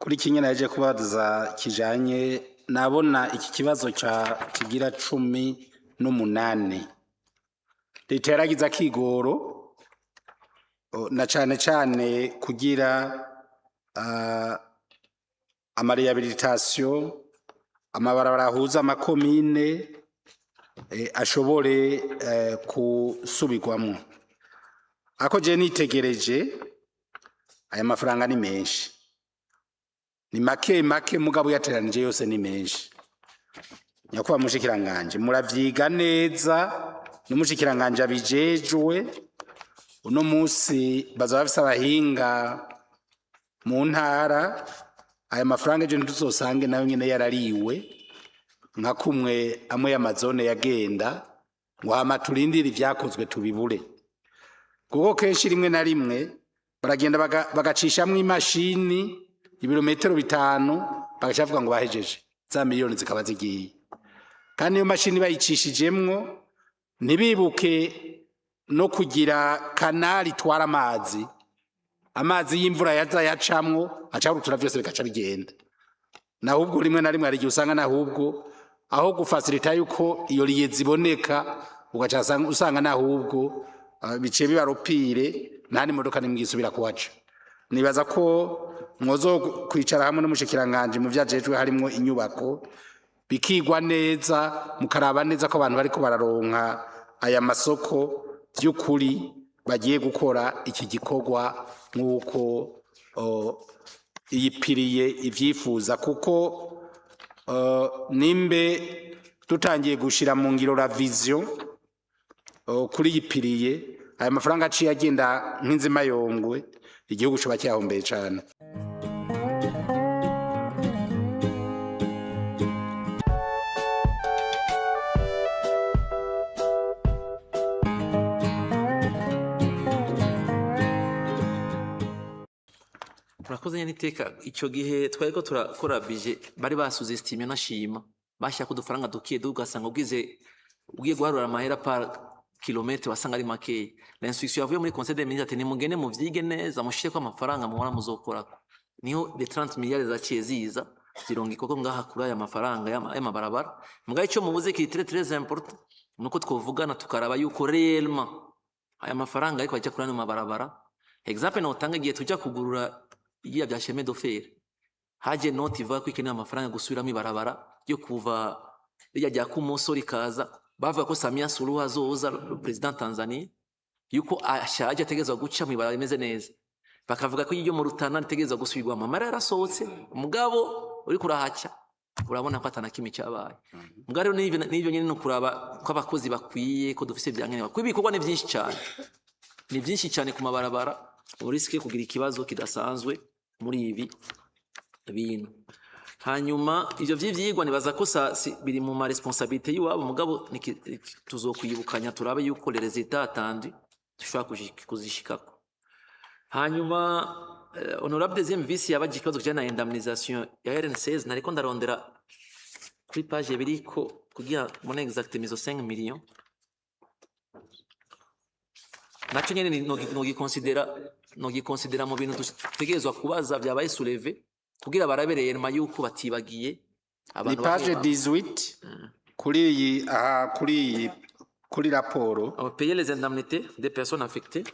Kuri kimwe naje kubaza kijanye, nabona iki kibazo ca kigira 18, leta yaragize akigoro na cane cane kugira ama réhabilitation, amabarabara ahuza amakomine ashobore kusubirwamwo. Ako je nitegereje, aya mafaranga ni menshi, ni make make, mugabo yateranije yose ni menshi. Nyakubahwa mushikiranganje, muravyiga neza n'umushikiranganje abijejwe. Uno munsi bazaba bafise abahinga mu ntara. Aya mafaranga ejo ntituzosange nayo nyene yarariwe nka kumwe amwe y'ama zones yagenda, ngo hama turindire ivyakozwe tubibure, kuko kenshi rimwe na rimwe baragenda bagacishamwo imashini ibirometero 5, bagaca bavuga ngo bahejeje, za miliyoni zikaba zigiye. Kandi iyo mashini bayicishijemwo, ntibibuke no kugira canal itwara amazi. Amazi y'imvura yaza yacamwo, aca rutura vyose bigaca bigenda. Nahubwo rimwe na rimwe hari igihe usanga nahubwo aho gufacilita yuko iyo liaison iboneka, ugaca usanga nahubwo biciye biba rupture, nta n'imodoka nimwe isubira kuhaca. Nibaza ko mwozo kwicara hamwe n'umushikiranganje mu vyajejwe harimwo inyubako, bikigwa neza, mukaraba neza ko abantu bariko bararonka aya masoko by'ukuri bagiye gukora iki gikorwa nk'uko iyi pilier ivyifuza, kuko nimbe dutangiye gushira mu ngiro la vision kuri iyi pilier, aya mafaranga aciye agenda nk'inzima yongwe, igihugu coba cyahombeye cane. Murakoze nyene iteka. Ico gihe twariko turakora budget, bari basous-estimé, nashima bashyirako udufaranga dukiye, ugasanga ugize ugiye guharura amahera par kilomètre wasanga ari makeya. L'instruction yavuye muri conseil des ministres ati: "Nimugende muvyige neza, mushireko amafaranga mubona muzokorako." Niho les 30 milliards zaciye ziza zirongeka ko ngaha kuri aya mafaranga y'amabarabara. Mugabo ico mubuze kiri très très important, nuko twovugana tukaraba yuko réellement aya mafaranga ariko ajya kuri ano mabarabara. Exemple notanga, igihe tujya kugurura iriya bya chemin de fer, haje note ivuga ko ikeneye amafaranga gusubiramo ibarabara yo kuva rirya rya Kumoso rikaza. Bavuga ko Samia Suluhu azoza, le président Tanzania, yuko ashaje ategerezwa guca mu ibarabara rimeze neza. Bakavuga ko iyo mu Rutana ritegerezwa gusubirwamo. Amara yarasohotse, umugabo uriko urahaca urabona ko atana kimwe cyabaye. Mugabo rero n'ivyo nyene ni ukuraba ko abakozi bakwiye, ko dufise ibyankenerwa, kuko ibikorwa ni byinshi cyane, ni byinshi cyane ku mabarabara, risque kugira ikibazo kidasanzwe muri ibi bintu. Hanyuma ivyo vy'ivyigwa nibaza ko biri mu ma responsabilité y'iwabo, mugabo tuzokwibukanya turabe yuko les résultats attendus dushobora kuzishikako. Hanyuma honorable deuxième vice yabaje ikibazo kijanye na indemnisation ya RN16. Nariko ndarondera kuri page biriko kugira mbone exactement izo 5 millions. Naco nyene nogiconsidera mu bintu dutegerezwa kubaza vyabaye soulevé, kugira barabe réellement yuko batibagiye Ni abantu page bamwe bamwe. 18 kuri iyi aha, kuri iyi, kuri raporo. On payer les indemnités des personnes affectées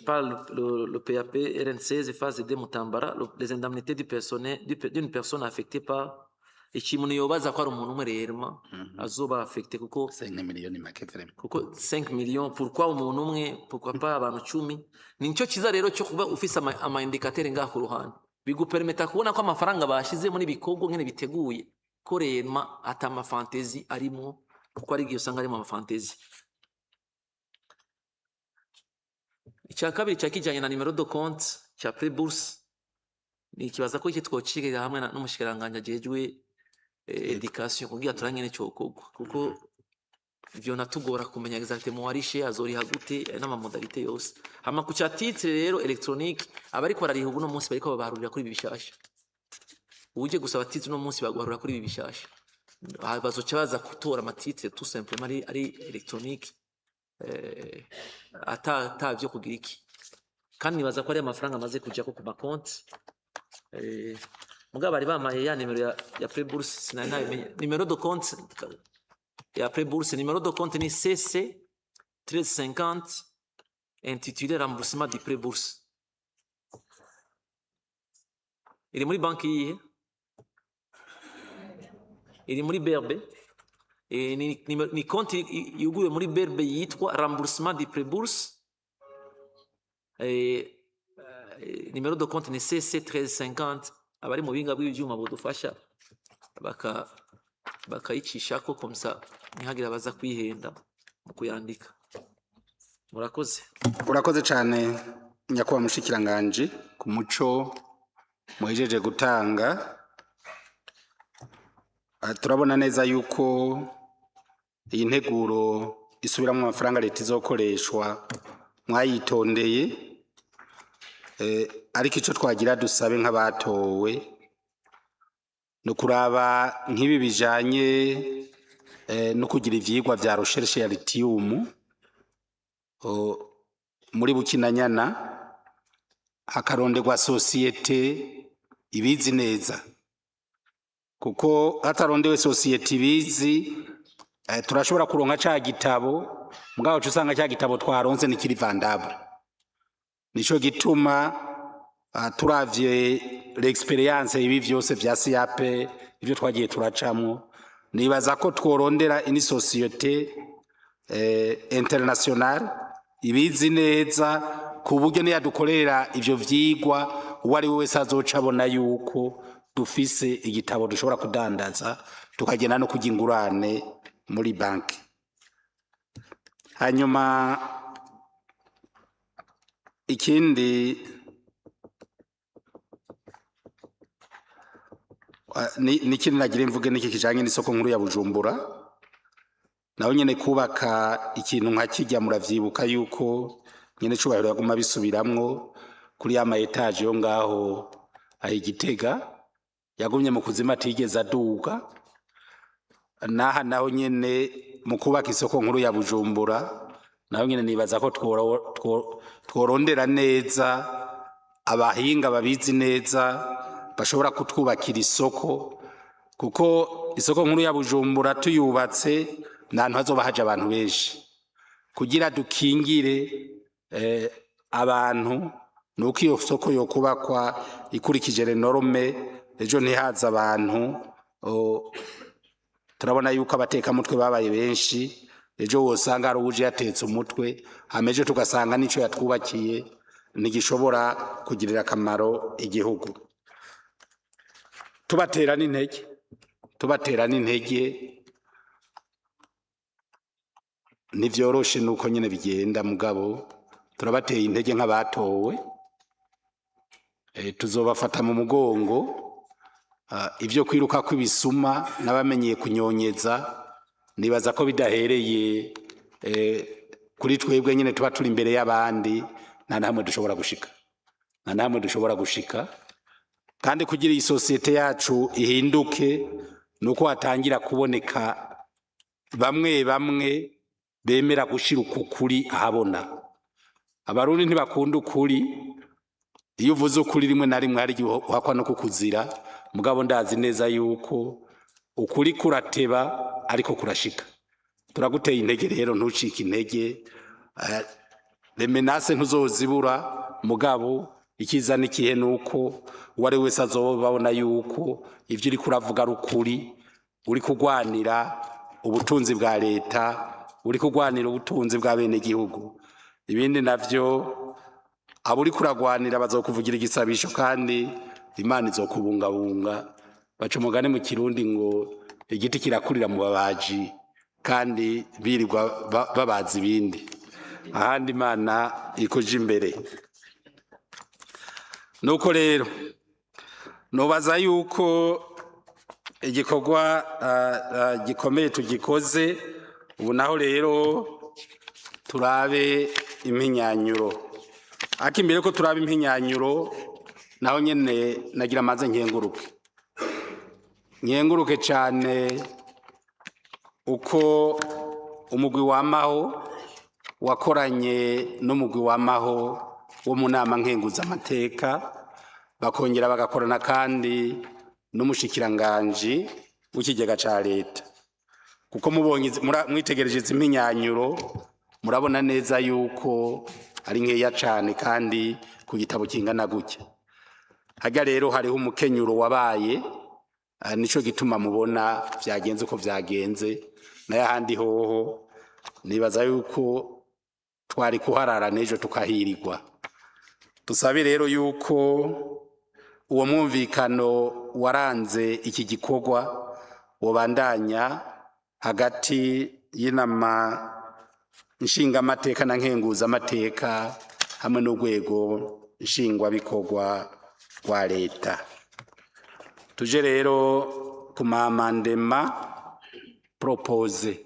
par le PAP RN16 phase de Mutambara, les indemnités du personnel, d'une personne affectée par ikintu. Yobaza ko ari umuntu umwe réellement azoba affecté, kuko 5 miliyoni make vraiment. Kuko 5 millions, pourquoi umuntu umwe, pourquoi pas abantu 10? Ni nicyo cyiza rero cyo kuba ufise ama indicateur ngaha ku ruhande, bigupermeta kubona ko amafaranga bashize muri bikorwa ngene biteguye, ko réellement ata ama fantaisie arimo, kuko ari igihe usanga arimo ama fantaisie. Icya kabiri cya kijyanye na numéro de compte cya prêt-bourse, ni ikibaza ko iki twocirira hamwe n'umushikiranganji ajejwe éducation kugira turangene cyokorwa, kuko ivyo natugora kumenya exactement warishe azoriha gute n'ama modalités yose. Hama ku cya titre rero électronique, abariko barariha ubu no munsi bariko babaharurira kuri ibi bishasha. Uje gusaba titre uno munsi baguharura kuri ibi bishasha. Ah, bazoca baza gutora ama titres tout simplement ari électronique, ata vyo kugira iki. Kandi nibaza ko ari amafaranga amaze kujako ku makonti. Mugabo bari bamaye ya nimero ya prêt-bourse, sinari nabimenye. Numéro de compte ya prêt-bourse, numéro de compte ni CC 1350, intitulé remboursement du prêt-bourse. Iri muri banki yihe? Iri muri BRB. Ni konti yuguruye muri BRB yitwa remboursement du prêt-bourse. Numéro de compte ni CC 1350. Abari mu binga bw'ibyuma budufasha bakayicishako comme ça ntihagire abaza kwihenda mu kuyandika. Murakoze. Urakoze cyane, nyakubahwa mushikiranganji, ku muco muhejeje gutanga. Turabona neza yuko iyi nteguro isubiramwo amafaranga leta izokoreshwa mwayitondeye, ariko ico twagira dusabe nk'abatowe no kuraba nk'ibi bijanye no kugira ivyigwa vya recherche ya lithium muri Bukinanyana, hakaronderwa société ibizi neza, kuko hatarondewe société ibizi, turashobora kuronka ca gitabo, mugabo uca usanga ca gitabo twaronse nikiri vendable. Nico gituma turavye l'expérience ibi vyose vya CAP, ivyo twagiye turacamwo, nibaza ko tworondera ini société internationale ibizi neza, ku buryo niyadukorera ivyo vyigwa, uwo ari we wese azoca abona yuko dufise igitabo dushobora kudandaza, tukagenda no kurya ingurane muri banki. Hanyuma ikindi nikindi nagira imvuge niki kijanye n'isoko nkuru ya Bujumbura. Naho nyene kubaka ikintu nka kijya, muravyibuka yuko nyene cubahiro yaguma bisubiramwo kuri ya ma étages yo ngaho aho Igitega, yagumye mu kuzima atigeze aduga. Naha naho nyene mu kubaka isoko nkuru ya Bujumbura, naho nyene nibaza ko tworondera neza abahinga babizi neza bashobora kutwubakira isoko, kuko isoko nkuru ya Bujumbura tuyubatse n'ahantu hazoba haje abantu benshi. Kugira dukingire abantu, nuko iyo soko yokubakwa ikurikije les normes, ejo ntihaza abantu turabona yuko abatekamutwe babaye benshi. Ejo wosanga hari uwuje yatetse umutwe, hama ejo tugasanga n'ico yatwubakiye ntigishobora kugirira akamaro igihugu. Tubatera n'intege, tubatera n'intege. Ntivyoroshe nuko nyene bigenda, mugabo turabateye intege nk'abatowe. Tuzobafata mu mugongo. Ivyo kwiruka kw'ibisuma n'abamenyeye kunyonyeza, nibaza ko bidahereye kuri twebwe nyene tuba turi imbere y'abandi, nta nahamwe dushobora gushika, nta nahamwe dushobora gushika. Kandi kugira iyi société yacu ihinduke, nuko hatangira kuboneka bamwe bamwe bemera gushira uku kuri ahabona. Abarundi ntibakunda ukuri. Iyo uvuze ukuri, rimwe na rimwe hari igihe uhakwa no kukuzira, mugabo ndazi neza yuko ukuri kurateba ariko kurashika. Turaguteye intege rero, ntucike intege. Les menaces ntuzozibura, mugabo ikiza n'ikihe nuko uwo ari wese azobabona yuko ivyo uriko uravuga ari ukuri, uri kugwanira ubutunzi bwa leta, uri kugwanira ubutunzi bwa bene gihugu. Ibindi navyo, abo uriko uragwanira bazokuvugira igisabisho, kandi Imana izokubungabunga. Baca umugani mu Kirundi ngo igiti kirakurira mu babaji, kandi birirwa babaza ibindi ahandi. Imana ikuja imbere. Nuko rero nobaza yuko igikorwa gikomeye tugikoze. Ubu naho rero turabe impinyanyuro, ariko imbere ko turaba impinyanyuro, naho nyene nagira amaze nkenguruke, nkenguruke cyane uko umugwi wamaho wakoranye n'umugwi wamaho wo mu nama nkenguzamateka. Bakongera bagakorana kandi n'umushikiranganji w'ikigega ca leta, kuko mubonye mwitegereje izi mpinyanyuro, murabona neza yuko ari nkeya cane kandi ku gitabo kingana gutya. Harya rero hariho umukenyuro wabaye, nico gituma mubona vyagenze uko vyagenze. Nayo ahandi hoho nibaza yuko twari kuharara n'ejo tukahirirwa. Dusabe rero yuko uwo mwumvikano waranze iki gikorwa wobandanya hagati y'inama nshingamateka na nkenguzamateka hamwe n'urwego nshingwabikorwa rwa leta. Tuje rero ku ma amendements proposés.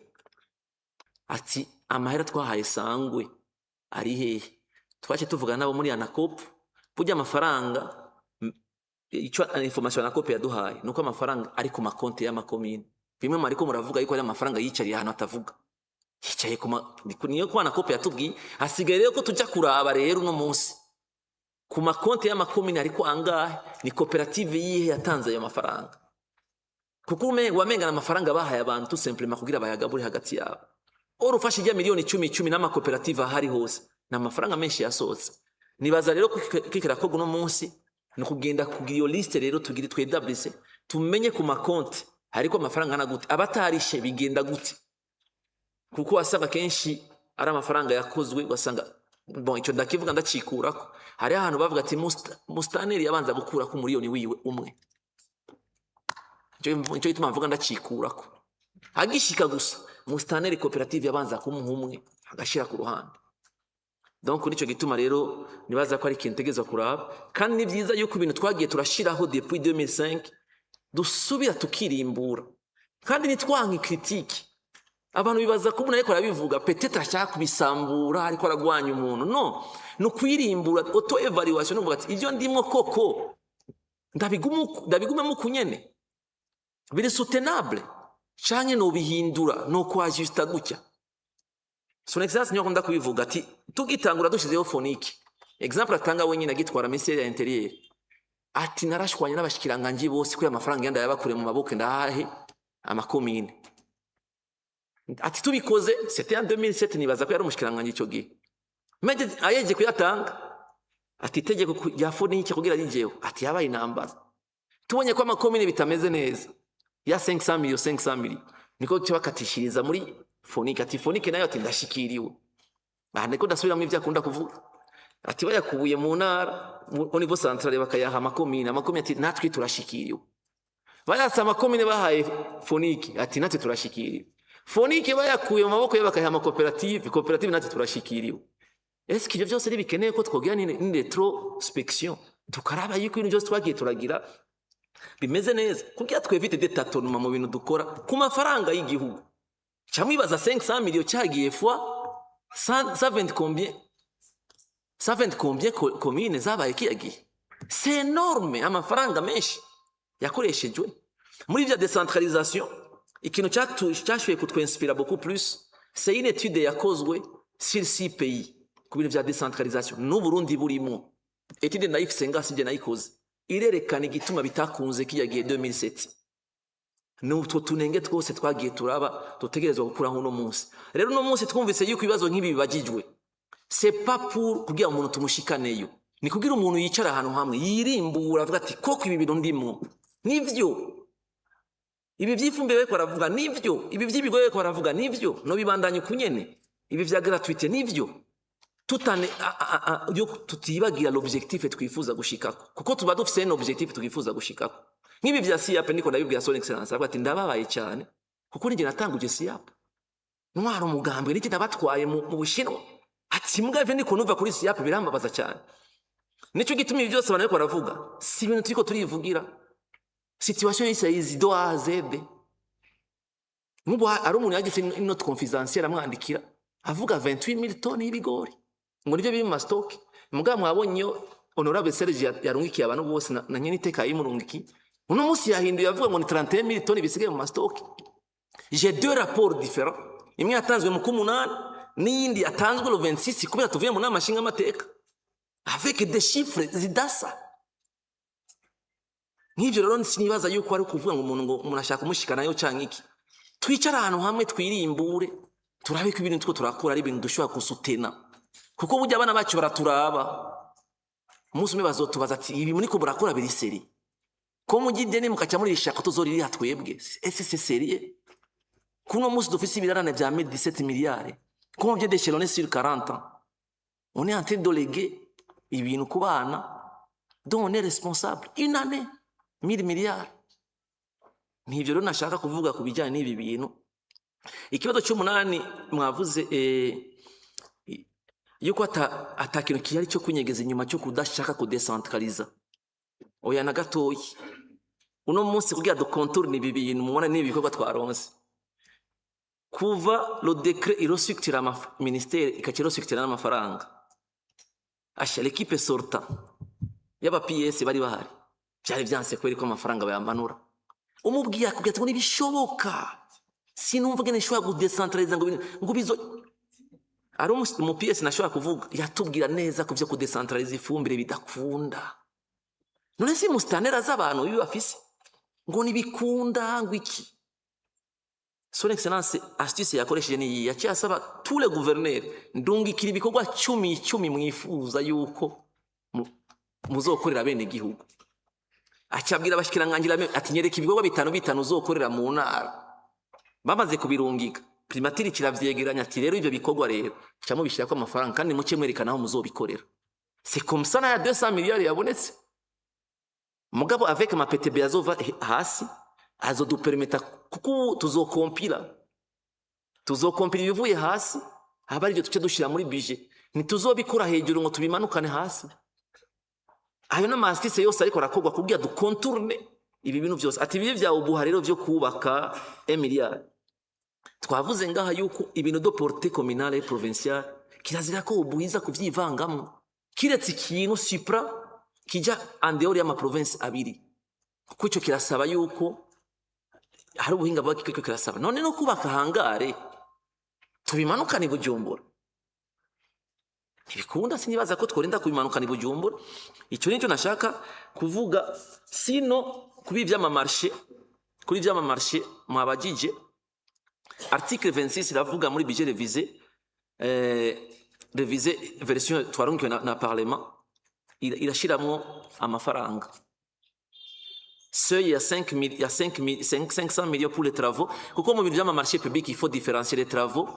Ati amahera twahaye Sangwe ari hehe? Twace tuvuga nabo muri ANACOOP. Burya amafaranga, ico information ANACOOP yaduhaye nuko amafaranga ari ku makonti y'amakomine. Bimwe mwariko muravuga yuko ari amafaranga yicariye ahantu atavuga, yicaye ku ma niyo ko ANACOOP yatubwiye. Hasigaye rero ko tuja kuraba rero uno munsi ku makonti y'amakomine ariko angahe, ni koperative yihe yatanze ayo mafaranga, kuko wamenga amafaranga bahaye abantu tout simplement kugira bayagabure hagati yabo. Ora ufashe ijya miliyoni icumi icumi n'amakoperative ahari hose, ni amafaranga menshi yasohotse. Nibaza rero ko kikirakorwa uno munsi ni ukugenda kugira iyo liste rero, tugire twétablisse, tumenye ku makonti hariko amafaranga angana gute, abatarishe bigenda gute, kuko wasanga kenshi ari amafaranga yakozwe, ugasanga, bon, icyo ndakivuga ndacikurako, hariho ahantu bavuga ati mustaneri yabanza gukurako umuriyoni wiwe umwe. Ico gituma mvuga ndacikurako, agishika gusa mustaneri koperative yabanza kumuha umwe agashira ku ruhande. Donc nico gituma rero nibaza ko ari ikintu tegezwa kuraba, kandi ni byiza yuko ibintu twagiye turashiraho depuis 2005 dusubira tukirimbura, kandi nitwanka critique. Abantu bibaza ko umuntu ariko arabivuga peut-être ashaka kubisambura, ariko aragwanya umuntu. No ni ukwirimbura, auto évaluation, no kuvuga ati ibyo ndimwo koko ndabigumemo uku nyene, biri soutenable canke nobihindura, no kwajusta gutya. Son Excellence niyo akunda kubivuga ati tugitangura dushizeho FONIC, exemple atanga wenyine agitwara ministère ya intérieur, ati narashwanye n'abashikiranganji bose ko amafaranga yanda yabakure mu maboko ndahahe amakomine. Ati tubikoze, c'était en 2007, nibaza ko yari umushikiranganji ico gihe, mais ayeje kuyatanga, ati itegeko rya FONIC kugira rijeho, ati yabaye intambara. Tubonye ko amakomine bitameze neza, ya 500 millions, 500 millions niko cyo bakatishiriza muri FONIC. Ati FONIC nayo ati ndashikiriwe aha, niko ndasubiramo ibyo akunda kuvuga, ati bayakubuye mu ntara, au niveau central, bakayaha amakomine, amakomine ati natwe turashikiriwe. Bayatse amakomine bahaye FONIC, ati natwe turashikiriwe. FONIC bayakuye mu maboko ye bakayaha amakoperative, koperative natwe turashikiriwe. Est-ce que ivyo vyose ari bikeneye ko twogira ni rétrospection, tukaraba yuko ibintu byose twagiye turagira bimeze neza, kugira twévite des tâtonnements mu bintu dukora ku mafaranga y'igihugu? Cyamwibaza 500 millions cyagiye fois 120 combien, 120 combien commune zabaye kiyagiye, c'est énorme, amafaranga menshi yakoreshejwe muri vya décentralisation. Ikintu cyashoboye kutwinspira beaucoup plus, c'est une étude yakozwe sur six pays ku bintu vya décentralisation, n'Uburundi burimo. Étude ndayifise nga, sije nayikoze, irerekana igituma bitakunze kiyagiye 2007. N'utwo tunenge twose twagiye turaba dutegerezwa gukuraho uno munsi. Rero uno munsi twumvise yuko ibibazo nk'ibi bibagijwe, c'est pas pour kugira umuntu tumushikaneyo, ni kugira umuntu yicara ahantu hamwe yirimbura, avuga ati koko ibi bintu ndimo nivyo, ibi by'ifumbire bariko baravuga nivyo, ibi by'ibigori bariko baravuga nivyo, no bibandanye kunyene, ibi vya gratuité nivyo, tutane yo tutibagira l'objectif twifuza gushikako, kuko tuba dufise un objectif twifuza gushikako. Nk'ibi vya SIAP, niko ndabibwira Son Excellence, avuga ati ndababaye cyane kuko ninjye natanguje SIAP, ntwara umugambwe, nijye nabatwaye mu Bushinwa. Ati mbwa ivyo ndiko numva kuri SIAP birambabaza cyane. Nico gituma ibi byose abantu bariko baravuga si ibintu turiko turivugira, situation yose yizi de A à Z. Nk'ubu hari umuntu yagize une note confidentielle amwandikira avuga 28 000 tonnes y'ibigori ngo nivyo biri mu mastocks. Mugabo mwabonye iyo honorable Serge yarungikiye abantu bose na nyene iteka yimurungikiye, uno munsi yahinduye avuga ngo ni 31 000 tonnes bisigaye mu mastocks. J'ai deux rapports différents, imwe yatanzwe mu kumunani n'iyindi yatanzwe le 26 kubera tuvuye mu nama nshingamateka, avec des chiffres zidasa. Nk'ivyo rero sinibaza yuko ari ukuvuga ngo umuntu, ngo umuntu ashaka kumushikanayo canke iki. Twicare ahantu hamwe, twirimbure, turabe ko ibintu two turakora ari ibintu dushobora gusutena, kuko burya abana bacu baraturaba. Umunsi umwe bazotubaza ati: "Ibi muriko murakora biri sérieux? Ko mujya ideni mukaca murishaka, tuzoririha twebwe, ese c'est sérieux?" Kuno munsi dufise ibirarane vya 17 miliyari, comment vient d'échelonner sur 40 ans, on est en train de léguer ibintu ku bana dont on est responsable. Une année, 1000 milliards. Ntivyo rero nashaka kuvuga ku bijyanye n'ibi bintu. Ikibazo cy'umunani mwavuze yuko ata kintu kihari cyo kunyegeza inyuma cyo kudashaka kudecentraliza. Oya, na gatoyi. Uno munsi kugira ducontourne ibi bintu mubona n'ibi bikorwa twaronse kuva le décret irestructura ama ministère, ikaca irestructura n'amafaranga asha, l'équipe sortant y'aba PS bari bahari, byari vyanse kweri ko amafaranga bayamanura. Umubwiye akubwira ati ngo ntibishoboka, sinumva ngene nshobora kudecentraliza, ngo ngo bizo ari umu PS nashobora kuvuga, yatubwira neza ko vyo kudecentraliza ifumbire bidakunda. None si mustanera z'abantu bibi bafise ngo ntibikunda, ngo iki? Son Excellence, astuce yakoresheje ni iyi: yaciye asaba tous les gouverneurs: "Ndungikira ibikorwa cumi icumi mwifuza yuko muzokorera bene igihugu." Acabwira abashikiranganji ati: "Nyereka ibikorwa bitanu bitanu uzokorera mu ntara." Bamaze kubirungika, primature kiravyegeranya, ati: "Rero ivyo bikorwa rero ca mubishirako amafaranga, kandi muce mwerekana aho muzobikorera." C'est comme ça na ya 200 milliards yabonetse. Mugabo avec ma PTB azova hasi, azodupermeta, kuko ubu tuzokompila ibivuye hasi, aba arivyo tuce dushira muri budget. Ntituzobikura hejuru ngo tubimanukane hasi. Ayo n'ama astuces yose ariko arakorwa kugira ducontourne ibi bintu byose. Ati ibi vya ubuha rero vyo kubaka 1 milliard, twavuze ngaha yuko ibintu de portée communale et provinciale kirazira ko ubuhiza kuvyivangamwo, kiretse ikintu supra kija en dehors y'ama province abiri, kuko ico kirasaba yuko hari ubuhinga bwa kiko kirasaba. None no kubaka hangar tubimanukane i Bujumbura ntibikunda. Sinibaza ko tworinda kubimanukana i Bujumbura. Icyo nicyo nashaka kuvuga. Sino kuri ivy'ama marchés, kuri ivy'ama marchés mwabajije, article 26 iravuga muri budget révisé, révisé version twarungiwe na parlement, irashiramwo amafaranga seuil ya 5 mil, ya 5 mil, 5, 500 millions pour les travaux, kuko mu bintu by'ama marché public il faut différencier les travaux,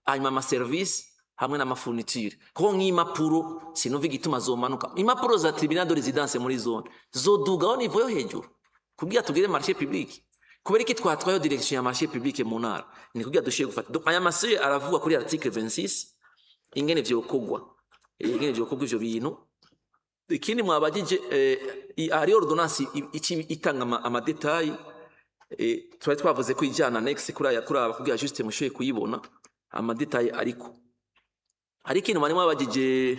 hanyuma ama service hamwe n'ama fourniture. Kuko nk'impapuro, sinumva igituma zomanuka, impapuro za tribunal de résidence muri zone zodugaho niveau yo hejuru kugira tugire marché public. Kubera iki twatwayo direction ya marché public mu ntara? Ni kugira dushoboye gufata. Donc aya maseuil aravugwa kuri article 26 ingene vyokorwa, ingene vyokorwa ivyo bintu. Ikindi mwabagije, hari ordonnance itanga ama détails. Twari twavuze ko ijana annexe kuri aya, kuri aba, kugira juste mushoboye kuyibona ama détails. Ariko hari ikintu mwari mwabagije,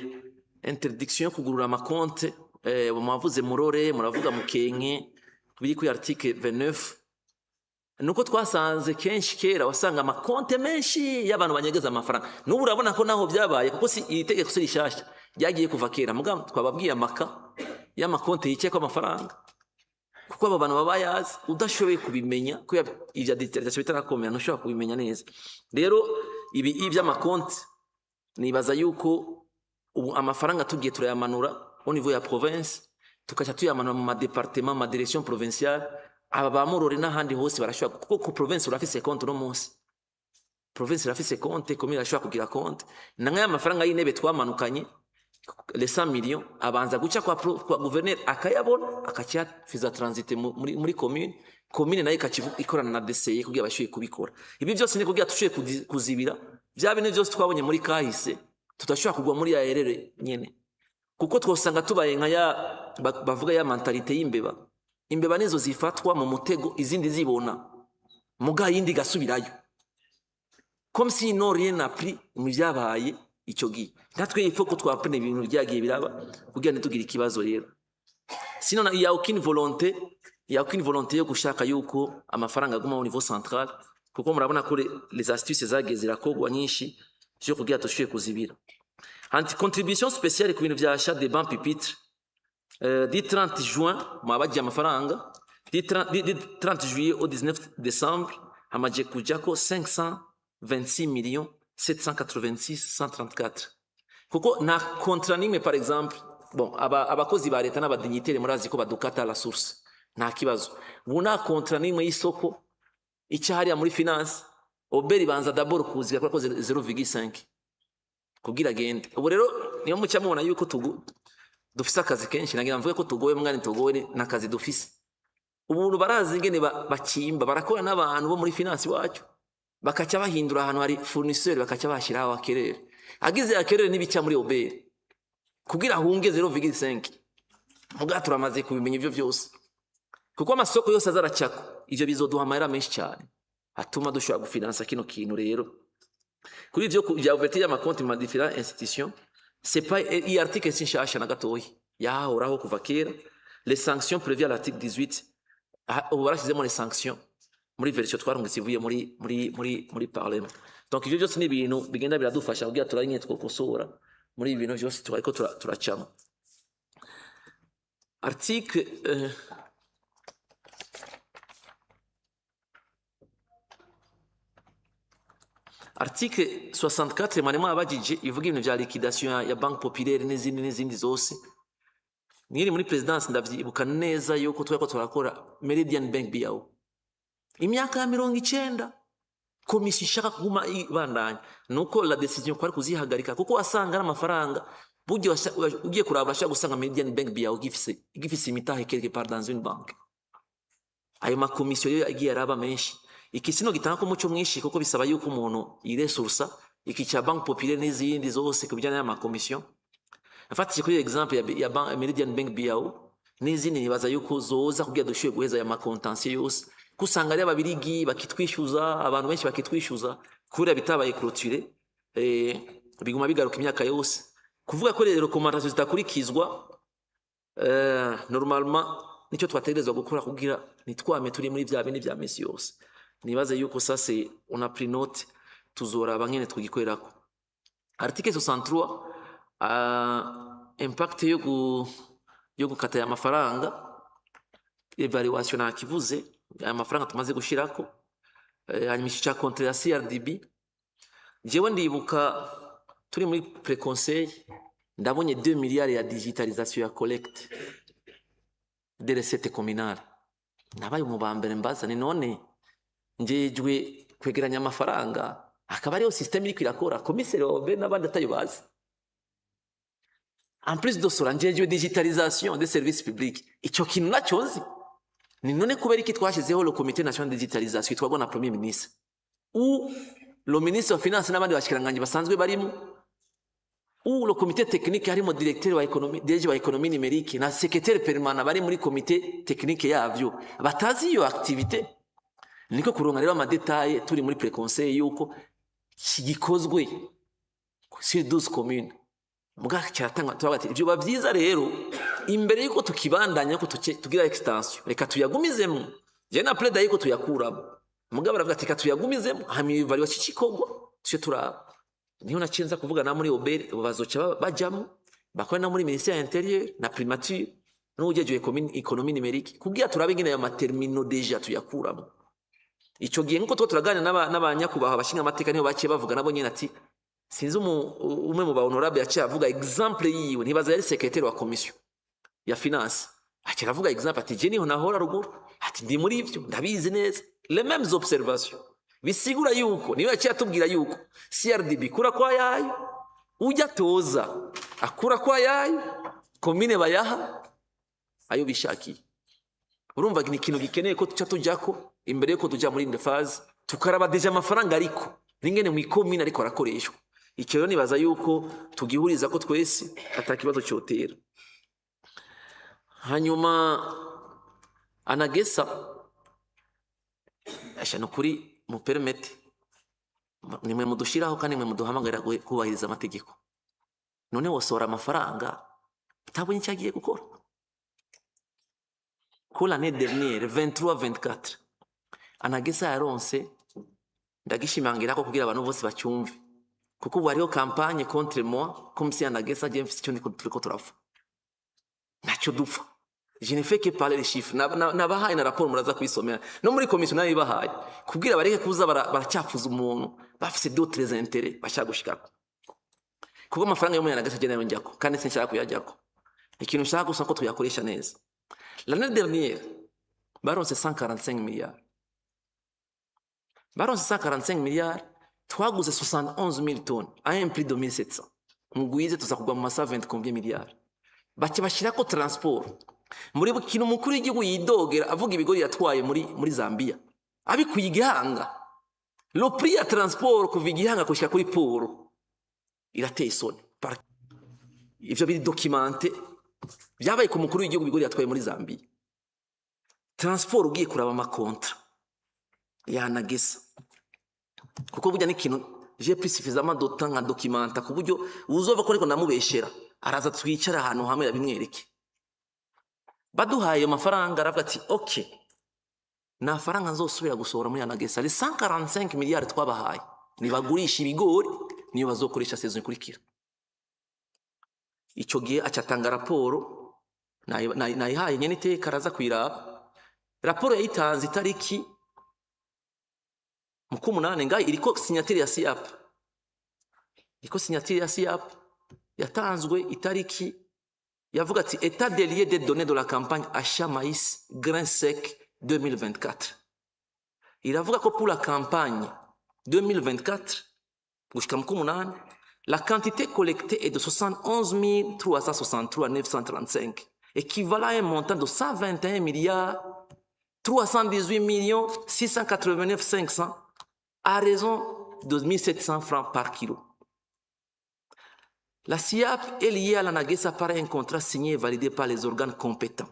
interdiction yo kugurura amakonte. Mwavuze Murore, muravuga Mukenke, biri kuri article 29. Nuko twasanze kenshi kera wasanga amakonte menshi y'abantu banyegeza amafaranga. N'ubu urabona ko naho byabaye, kuko si iri tegeko si rishasha, ryagiye kuva kera. Mugabo twababwiye amaka y'amakonte yicayeko amafaranga, kuko abo bantu baba bayazi. Udashoboye kubimenya kubera ivya digitalisation bitarakomera, ntushobora kubimenya neza. Rero ibi ivy'amakonte, nibaza yuko ubu amafaranga tugiye turayamanura au niveau ya province, tukaca tuyamanura mu ma département, ma direction provinciale, aba ba Murore n'ahandi hose barashobora, kuko ku province urafise compte. Uno munsi province irafise compte, commune irashobora kugira compte. Na nk'aya mafaranga y'intebe twamanukanye, les 100 millions, abanza guca kwa gouverneur, akayabona, akaciyafiza transiter muri commune, commune nayo ikaca ikorana na DCE kugira bashoboye kubikora. Ibi byose ni kugira tushoboye kuzibira bya bintu byose twabonye muri kahise, tudashobora kugwa muri ya erreur nyene, kuko twosanga tubaye nka ya bavuga ya mentalité y'imbeba. Imbeba nizo zifatwa mu mutego izindi zibona, muga yindi igasubirayo comme si n'ont rien appris mu byabaye icyo gihe. Natwe il faut ko twapprena ibintu byagiye biraba kugira ntitugire ikibazo. Rero sinon il y a aucune volonté, il y a aucune volonté yo gushaka yuko amafaranga aguma au niveau central, kuko murabona ko les astuces zagiye zirakogwa nyinshi zo kugira dushoboye kuzibira. Anti contribution spéciale ku bintu vya achat des bancs pupitres. Du 30 juin mwabagiye amafaranga, du 30 juillet au 19 décembre hamaze kujako 526 millions 786 134, kuko nta contrat nimwe. Par exemple, bon, abakozi ba leta n'aba dignitaires murazi ko badukata la source, nta kibazo. Ubu nta contrat nimwe y'isoko icyo hariya muri finance. OBR banza d'abord kuziga kuri ko 0,5 kugira agende. Ubu rero niyo mucya mubona yuko dufise akazi kenshi. Nagira mvuge ko tugowe, mwana, tugowe n'akazi dufise. Ubu barazi ingene bakimba, barakora n'abantu bo muri finance iwacu, bakaca bahindura ahantu hari fournisseur, bakaca bashyiraho acquéreur. Agize acquéreur n'ibica muri OBR kugira ahunge 0,5. Muga turamaze kubimenya ivyo vyose, kuko amasoko yose azaracako. Ivyo bizoduha amahera menshi cyane atuma dushobora gufinansa kino kintu. Rero kuri ivyo bya ouverture y'amakonti mu différentes institutions, c'est pas iyi article si nshasha na gatoyi, yahoraho kuva kera. Les sanctions prévues à l'article 18, ubu barashyizemo les sanctions muri version twarungitse ivuye muri parlement. Donc ivyo byose ni ibintu bigenda biradufasha kugira turabe nyine twokosora muri ibi bintu byose turariko turacamo. Article article 64 mwarimo abajije, ivuga ibintu vya liquidation ya Banque Populaire n'izindi n'izindi zose. Nkiri muri présidence, ndavyibuka neza yuko twariko turakora Meridian Bank BAO imyaka ya 90, komisiyo ishaka kuguma ibandanya, nuko la décision kwari kuzihagarika, kuko wasanga n'amafaranga burya ugiye kuraba urashobora gusanga Meridian Bank BAO igifise imitahe quelque part dans une banque. Ayo makomisiyo rero yagiye araba menshi. Iki sino gitanga ko umuco mwinshi, kuko bisaba yuko umuntu yiresursa. Iki cya Banque Populaire n'izindi zose ku bijyanye n'amakomisiyo, mfatije kuri exemple ya Meridian Bank BAO n'izindi, nibaza yuko zoza kugira dushoboye guheza aya ma contentieux yose, ko usanga ari ababirigi bakitwishyuza, abantu benshi bakitwishyuza kubera bitabaye clôturé, biguma bigaruka imyaka yose. Kuvuga ko rero recommandations zidakurikizwa, normalement nicyo twategerezwa gukora kugira nitwame turi muri bya bindi bya misi yose. Nibaze yuko ça c'est on a pris note, tuzoraba ngene tugikorerako. Article 63, impact yo gukata aya mafaranga, évaluation nakivuze, aya mafaranga tumaze gushirako. Hanyuma iki cya contrat ya CRDB, jewe ndibuka turi muri préconseil, ndabonye 2 milliards ya digitalisation ya collecte des recettes communales. Nabaye mu ba mbere mbaza ni none njejwe kwegeranya amafaranga, akaba ariyo système iriko irakora, komiseri wa OBR n'abandi atayo bazi. En plus de cela, njejwe digitalisation des services publics, ico kintu nacyo nzi. Ni none kubera iki twashyizeho le comité national de digitalisation itwarwa na premier ministre ou le ministre wa finance n'abandi bashikiranganji basanzwe barimo, ou le comité technique harimo directeur wa économie, DG wa économie numérique na secrétaire permanent bari muri comité technique yavyo, batazi iyo activité? Niko kuronka rero ama détails turi muri préconseil yuko gikozwe sur 12 communes. Muga cyaratangwa, turavuga ati ibyo byiza rero imbere yuko tukibandanya ko tugira extension, reka tuyagumizemo. Je na plaida yuko tuyakuramo, muga baravuga ati reka tuyagumizemo, hama évaluation cikogwa tuje turaba. Niho naciye kuvuga na muri OBR bazoca bajamo bakora na muri ministère intérieur na primature n'uwujejwe économie numérique kugira turabe ingene ayo ma terminaux déjà tuyakuramo. Ico gihe nkuko two turaganira n'abanyakubahwa abashinga amateka, niho baciye bavuga nabo nyene ati sinzi umwe mu ba honorable yaciye avuga exemple yiwe, ntibaza yari secrétaire wa commission ya finance, aciye aravuga exemple ati je niho nahora ruguru, ati ndi muri ivyo ndabizi neza, les mêmes observations. Bisigura yuko niyo yaciye atubwira yuko CRDB kura kwa yayo, ujya toza akura kwa yayo, komine bayaha ayo bishakiye. Urumva ni ikintu gikeneye ko tuca tujyako imbere yuko tuja muri indi phase, tukaraba déjà amafaranga ariko ringene mu ikomine ariko arakoreshwa. Icyo rero nibaza yuko tugihuriza ko twese ata kibazo cyotera. Hanyuma ANAGESSA, asha nukuri mu permette, nimwe mudushiraho kandi nimwe muduhamagarira kubahiriza amategeko. None wosohora amafaranga utabonye icyo agiye gukora? Ko l'année dernière 23 24 ANAGESSA yaronse, ndagishimangira ko kugira abantu bose bacyumve, kuko ubu hariho campagne contre moi comme si ANAGESSA agiye mfise icyo ndiko turiko turapfa. Ntacyo dupfa. Je ne fais que parler les chiffres. Nabahaye na raporo, muraza kuyisomera no muri komisiyo nayibahaye kubwira bareke kuza baracyafuza umuntu bafise d'autres intérêts bashaka gushikako, kuko amafaranga y'umunyanagasi agenda yonjyako kandi sinshaka kuyajyako. Ikintu nshaka gusa ko tuyakoresha neza. L'année dernière baronse 145 milliards, baronse 145 milliards, twaguze 71 000 tonnes à un prix de 1700. Mugwize tuza kugwa mu ma 120 combien milliards, baca bashyirako transport. Muri kintu umukuru w'igihugu yidogera avuga ibigori yatwaye muri Zambia abikuye igihanga, le prix ya transport kuva igihanga gushika kuri port irateye isoni. Ivyo biri documenté, byabaye ku mukuru w'igihugu, ibigori yatwaye muri Zambia, transport. Ugiye kuraba ama contrats yanagesa, kuko burya n'ikintu j'ai pris suffisamment de temps nka documenta ku buryo uzova ko ariko ndamubeshera, araza twicara ahantu hamwe yabimwereke. Baduhaye ayo mafaranga, aravuga ati: "Ok, nta faranga nzosubira gusohora muri ANAGESSA. Les 145 miliyari twabahaye, nibagurisha ibigori niyo bazokoresha saison ikurikira." Icyo gihe acatanga raporo, nayihaye nyene iteka, araza kuyiraba. Raporo yayitanze itariki mu kumunani, ngaho iriko signature ya SIAP, iriko signature ya SIAP. Yatanzwe itariki, yavuga ati: "État des lieux des données de la campagne achat maïs grain sec 2024." Iravuga ko pour la campagne 2024 gushika mu kumunani, la quantité collectée est de 71 363 935, équivalent à un montant de 121 milliards 318 millions 689 500 à raison de 1700 francs par kilo. La SIAP est liée à l'ANAGESSA par un contrat signé et validé par les organes compétents.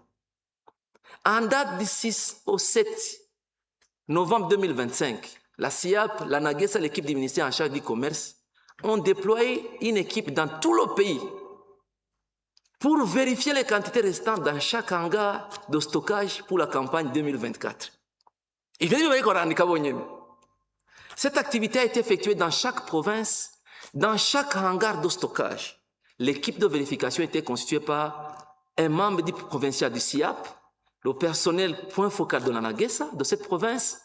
En date du 6 au 7 novembre 2025, la SIAP, l'ANAGESSA et l'équipe du ministère en charge du commerce ont déployé une équipe dans tout le pays pour vérifier les quantités restantes dans chaque hangar de stockage pour la campagne 2024. Ivyo nivyo bariko barandika bonyene. Cette activité a été effectuée dans chaque province, dans chaque hangar de stockage. L'équipe de vérification était constituée par un membre du provincial du SIAP, le personnel point focal de l'ANAGESSA de cette province,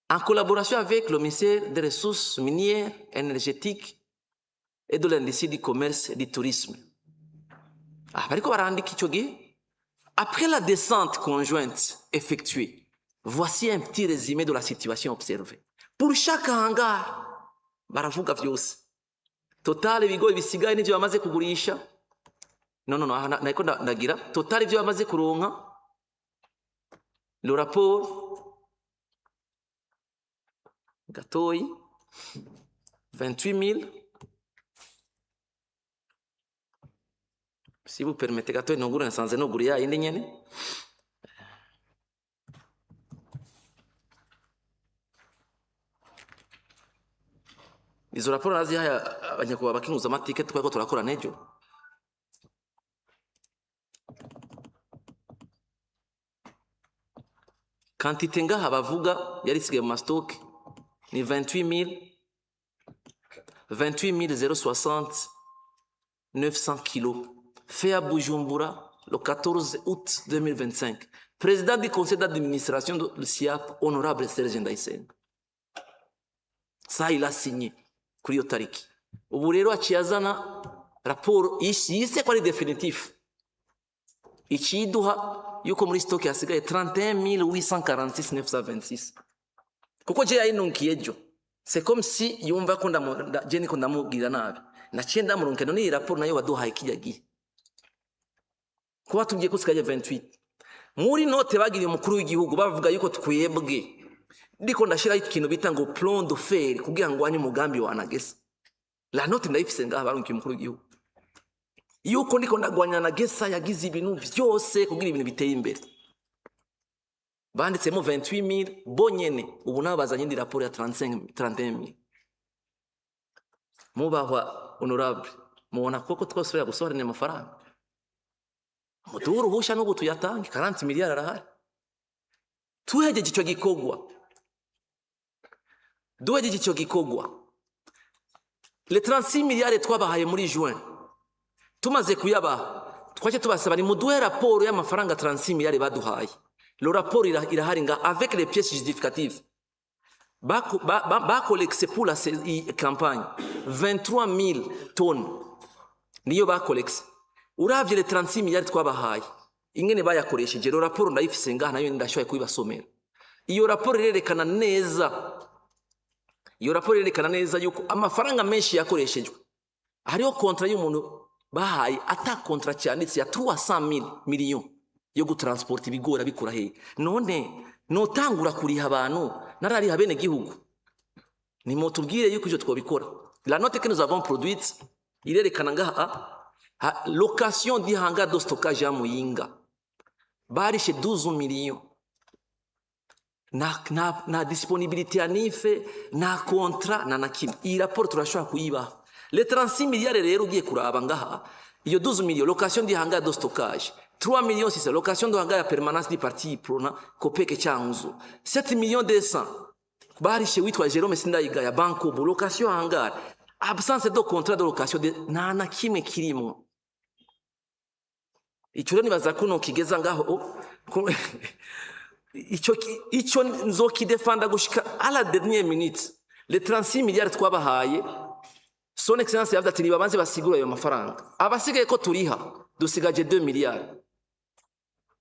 en collaboration avec le ministère des Ressources minières, énergétiques et de l'industrie du commerce et du tourisme. Ah, bariko barandika ico gihe. Après la descente conjointe effectuée, voici un petit résumé de la situation observée. Pour chaque hangar, baravuga vyose. Total ibigori bisigaye n'ivyo bamaze kugurisha. Non, non, non, aha nariko ndagira total ivyo bamaze kuronka. Le rapport gatoyi, 28 000. Si vous permettez gatoyi nugure, nasanze nuguriye ya yindi nyene. Izo raporo nazihaye abanyakubahwa bakinguza amateka twariko turakora n'ejo. Quantité ngaha bavuga yari isigaye mu ma stocks ni 28 000, 28 060 900 kilos, fait à Bujumbura le 14 août 2025. Président du conseil d'administration de SIAP, honorable Serge Ndayisenga. Ça, il a signé kuri iyo tariki. Ubu rero aciye azana raporo yise ko ari définitif, iciduha yuko muri stock hasigaye 31 846 926, kuko je yayinunkiye ejo. C'est comme si yumva ko je niko ndamubwira nabi, naciye ndamurunka. None iyi raporo nayo waduhaye kijya gihe kuba tubwiye ko sigaye 28? Muri note bagiriye umukuru w'igihugu, bavuga yuko twebwe ndiko ndashiraho ikintu bita ngo plan de fer kugira ngo wanye umugambi wa ANAGESSA. La note ndayifise ngaha, barunkiye umukuru w'igihugu yuko ndiko ndagwanya ANAGESSA, yagize ibintu vyose kugira ibintu biteye imbere. Banditsemo 28000 bonyene. Ubu nabo bazanye indi raporo ya 35, 31000. Mubahwa honorable, mubona koko twosubira gusohora amafaranga? Muduhe uruhusha n'ubu tuyatange, 40 miliyari arahari. Tuhejeje ico gikorwa, duhejeje ico gikorwa. Les 36 milliards twabahaye muri juin, tumaze kuyabaha, twace tubasaba ni muduhe raporo y'amafaranga 36 milliards baduhaye. Le rapport irahari nga avec les pièces justificatives. Bacollecté pour la campagne 23 000 tonnes, niyo bacollecté. Uravye les 36 milliards twabahaye ingene bayakoresheje, le rapport ndayifise ngaha, nayo ndashoboye kubibasomera. Iyo raporo irerekana neza, iyo raporo irerekana neza yuko amafaranga menshi yakoreshejwe. Hariho contrat y'umuntu bahaye ata contrat cyanditse ya 300 millions yo gutransporta ibigori abikura hehe. None notangura kuriha abantu narariha bene gihugu? Nimutubwire yuko ivyo twobikora. La note que nous avons produite irerekana ngaha location du hangar de stockage ya Muyinga barishe 12 millions, na disponibilité ya NIF, na contrat, na kimwe. Iyi raporo turashobora kuyibaha. Les 36 milliards rero, ugiye kuraba ngaha, iyo 12 millions location du hangar de stockage, 3 millions 600 location de hangar ya permanence du parti Uprona Kopeke Cyanguzo, 7 millions 200 barishe witwa Jerome Sindayigaya Banco location hangar, absence de contrat de location de nta na kimwe kirimo. Icyo rero nibaza ko nokigeza ngaho icyo nzokidefanda gushika à la dernière minute. Les 36 milliards twabahaye, Son Excellence yavuze ati nibabanze basigura ayo mafaranga abasigaye ko turiha. Dusigaje 2 milliards,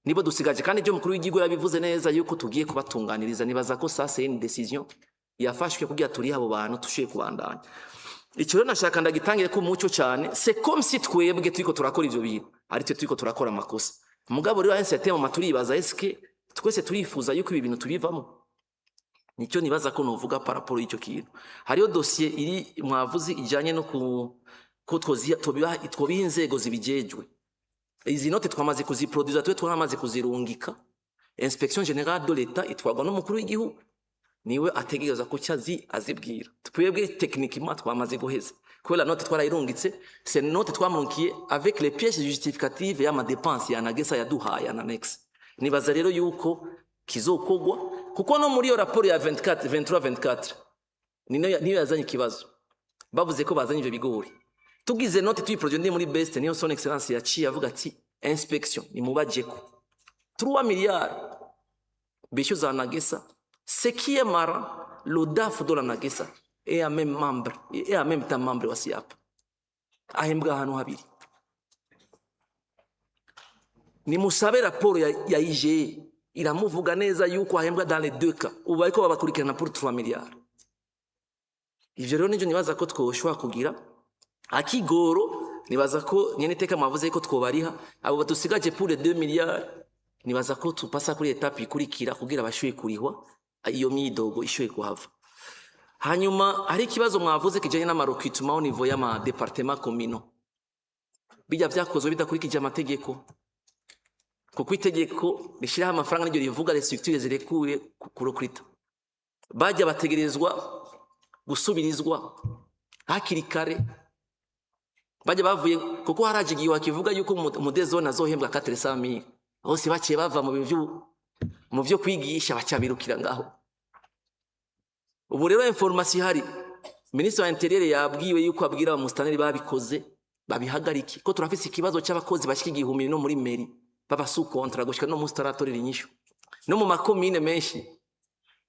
nibo dusigaje, kandi ibyo mukuru w'igihugu yabivuze neza yuko tugiye kubatunganiriza. Nibaza ko ça, c'est une décision yafashwe kugira turiha abo bantu, tushoboye kubandanya. Icyo rero nashaka ndagitangire ko umuco cyane. C'est comme si twebwe turiko turakora ivyo bintu ari twe turiko turakora amakosa. Mugabo rero un certain moment turibaza: est-ce que twese turifuza yuko ibi bintu tubivamo? Nicyo nibaza ko novuga par rapport y'icyo kintu. Hariyo dossier iri mwavuze ijanye no ku ko twobiha inzego zibijejwe. Izi note twamaze kuziproduza, twe twamaze kuzirungika Inspection générale de l'État itwarwa n'umukuru w'igihugu, niwe ategereza ko cyazi azibwira. Twebwe techniquement twamaze guheza, kubera note twarayirungitse. C'est note twamurungiye avec les pièces justificatives y'ama dépenses ya ANAGESSA yaduhaye en annexe. Nibaza rero yuko kizokogwa, kuko no muri iyo raporo ya 24 23 24 niyo yazanye ikibazo, bavuze ko bazanye ivyo bigori. Tugize note tuyiproduire ndi muri best, niyo Son Excellence yaciye avuga ati inspection nimubajeko 3 milliards bishyuza ANAGESSA. Ce qui est marrant, le DAF de l'ANAGESSA est un même membre et en même temps membre wa SIAP, ahembwa ahantu habiri. Nimusabe raporo ya IGE, iramuvuga neza yuko ahembwa dans les deux cas. Ubu bariko babakurikirana pour 3 milliards. Ivyo rero nivyo nibaza ko twoshobora kugira akigoro. Nibaza ko nyene iteka mwavuze ko twobariha abo badusigaje pour les 2 milliards. Nibaza ko tupasa kuri étape ikurikira kugira abashoboye kurihwa, iyo myidogo ishoboye kuhava. Hanyuma hari ikibazo mwavuze kijanye n'ama recrutement au niveau y'ama départements communaux. Bijya vyakozwe bidakurikije amategeko, kuko itegeko rishyiraho amafaranga niryo rivuga les structures zirekuye kurecruta. Bajya bategerezwa gusubirizwa hakiri kare, bajya bavuye, kuko haraje igihe wakivuga yuko umu de zone azohembwa 400 000. Bose baciye bava mu bintu mu byo kwigisha, bacabirukira ngaho. Ubu rero information ihari, Minisitiri wa Intérieur yabwiwe yuko abwira abamusitaneri babikoze babihagarike, ko turafise ikibazo cy'abakozi bashika 1000 no muri mairie baba sous contrat, gushika no munsi taratorera inyishu. No mu makomine menshi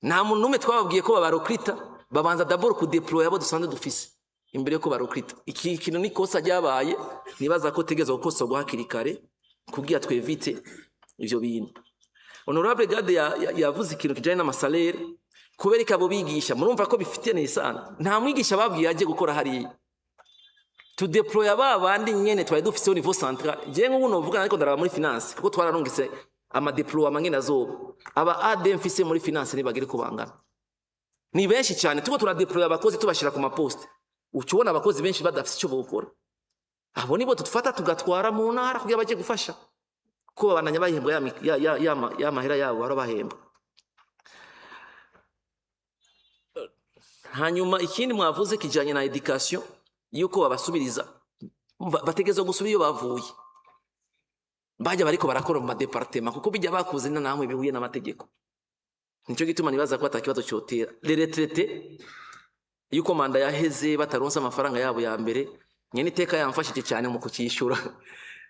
nta muntu n'umwe twababwiye ko babarecruta, babanza d'abord kudéployer abo dusanzwe dufise imbere yuko barecruta. Iki kintu ni kosa ryabaye, nibaza ko tegeza gukosorwa hakiri kare kugira twévite ivyo bintu. Honorable Gade yavuze ikintu kijanye n'ama salaires, kubereka abo bigisha. Murumva ko bifitiye isano. Nta mwigisha babwiye aje gukora hariya, tudéploya ba bandi nyene twari dufise au niveau central. Je nk'ubu novuga ariko ndaraba muri finance, kuko twararungitse ama déploiement ngene azoba. Aba AD mfise muri finance nibagere ko bangana, ni benshi cyane. Tuko turadéploya abakozi, tubashira ku maposte, ucubona abakozi benshi badafise icyo bokora. Abo nibo tutufata tugatwara mu ntara kugira baje gufasha, ko babandanya bahembwa ya, mi- ya, ya, ya, ma- ya mahera yabo bahora bahembwa. Hanyuma ikindi mwavuze kijanye na éducation, yuko babasubiriza. Bategerezwa gusubira iyo bavuye, bajya bariko barakora mu ma départements, kuko bijya bakuze na namwe bihuye n'amategeko. Nico gituma nibaza ko ata kibazo cyotera. Les retraités Yuko mandat yaheze bataronse amafaranga yabo ya mbere, nyene iteka yamfashije cyane mu kucyishura,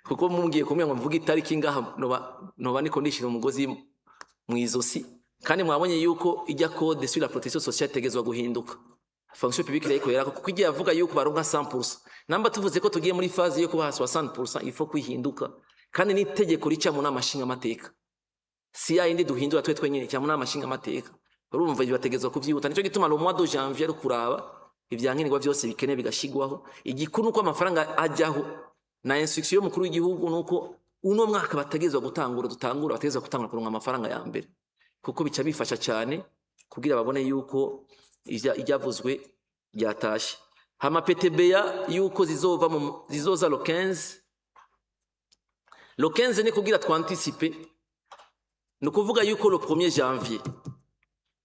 kuko mumbwiye kumwe ngo mvuge itariki ngaha, noba niko ndishira umugozi mu izosi. Kandi mwabonye yuko ijya code sur la protection sociale itegezwa guhinduka, fonction publique irayikorera, kuko igiye avuga yuko baronka 100%. Namba tuvuze ko tugiye muri phase yo kubaha 60%, il faut kwihinduka. Kandi n'itegeko rica mu nama nshingamateka, si ya yindi duhindura twe twenyine, cyangwa mu nama nshingamateka. Urumva ibyo bategezwa kuvyihuta. Nico gituma le mois de janvier ari kuraba ivyankenerwa vyose bikenewe bigashigwaho. Igikuru nuko amafaranga ajyaho, na instruction y'umukuru w'igihugu nuko uno mwaka bategezwa gutangura, dutangura, bategezwa gutangura kuronka amafaranga ya mbere, kuko bica bifasha cyane kugira babone yuko iryavuzwe ryatashe. Hama PTBA yuko zizova mu zizoza le 15, le 15 ni kugira twanticipe. Ni ukuvuga yuko le 1er janvier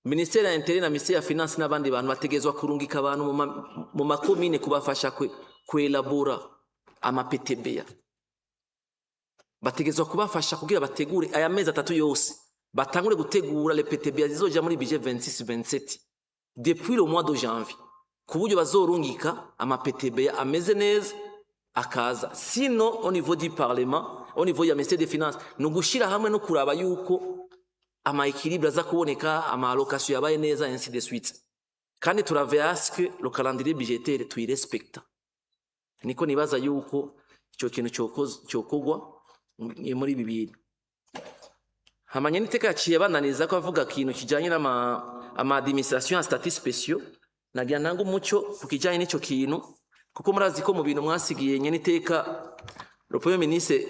ministère ya intérieur na ministère ya finance n'abandi bantu bategezwa kurungika abantu mu makomine kubafasha kwelabora ama PTBA. Bategezwa kubafasha kugira bategure aya mezi 3 yose, batangure gutegura les PTBA zizoja muri budget 26 27 depuis le mois de janvier, ku buryo bazorungika ama PTBA ameze neza akaza. Sinon, au niveau du parlement, au niveau ya ministère des finances, ni ugushira hamwe no kuraba yuko ama équilibre aza kuboneka, ama allocation yabaye neza, ainsi de suite. Kandi turaveye à ce que le calendrier budgétaire tuyirespecta. Niko nibaza yuko icyo kintu cyokorwa muri ibi bintu. Hamanye n'iteka yaciye bananiza ko avuga ikintu kijanye n'ama ama administration ya statut spéciaux. Nagira ntanga umuco ku kijanye n'ico kintu, kuko murazi ko mu bintu mwasigiye nyene iteka le premier ministre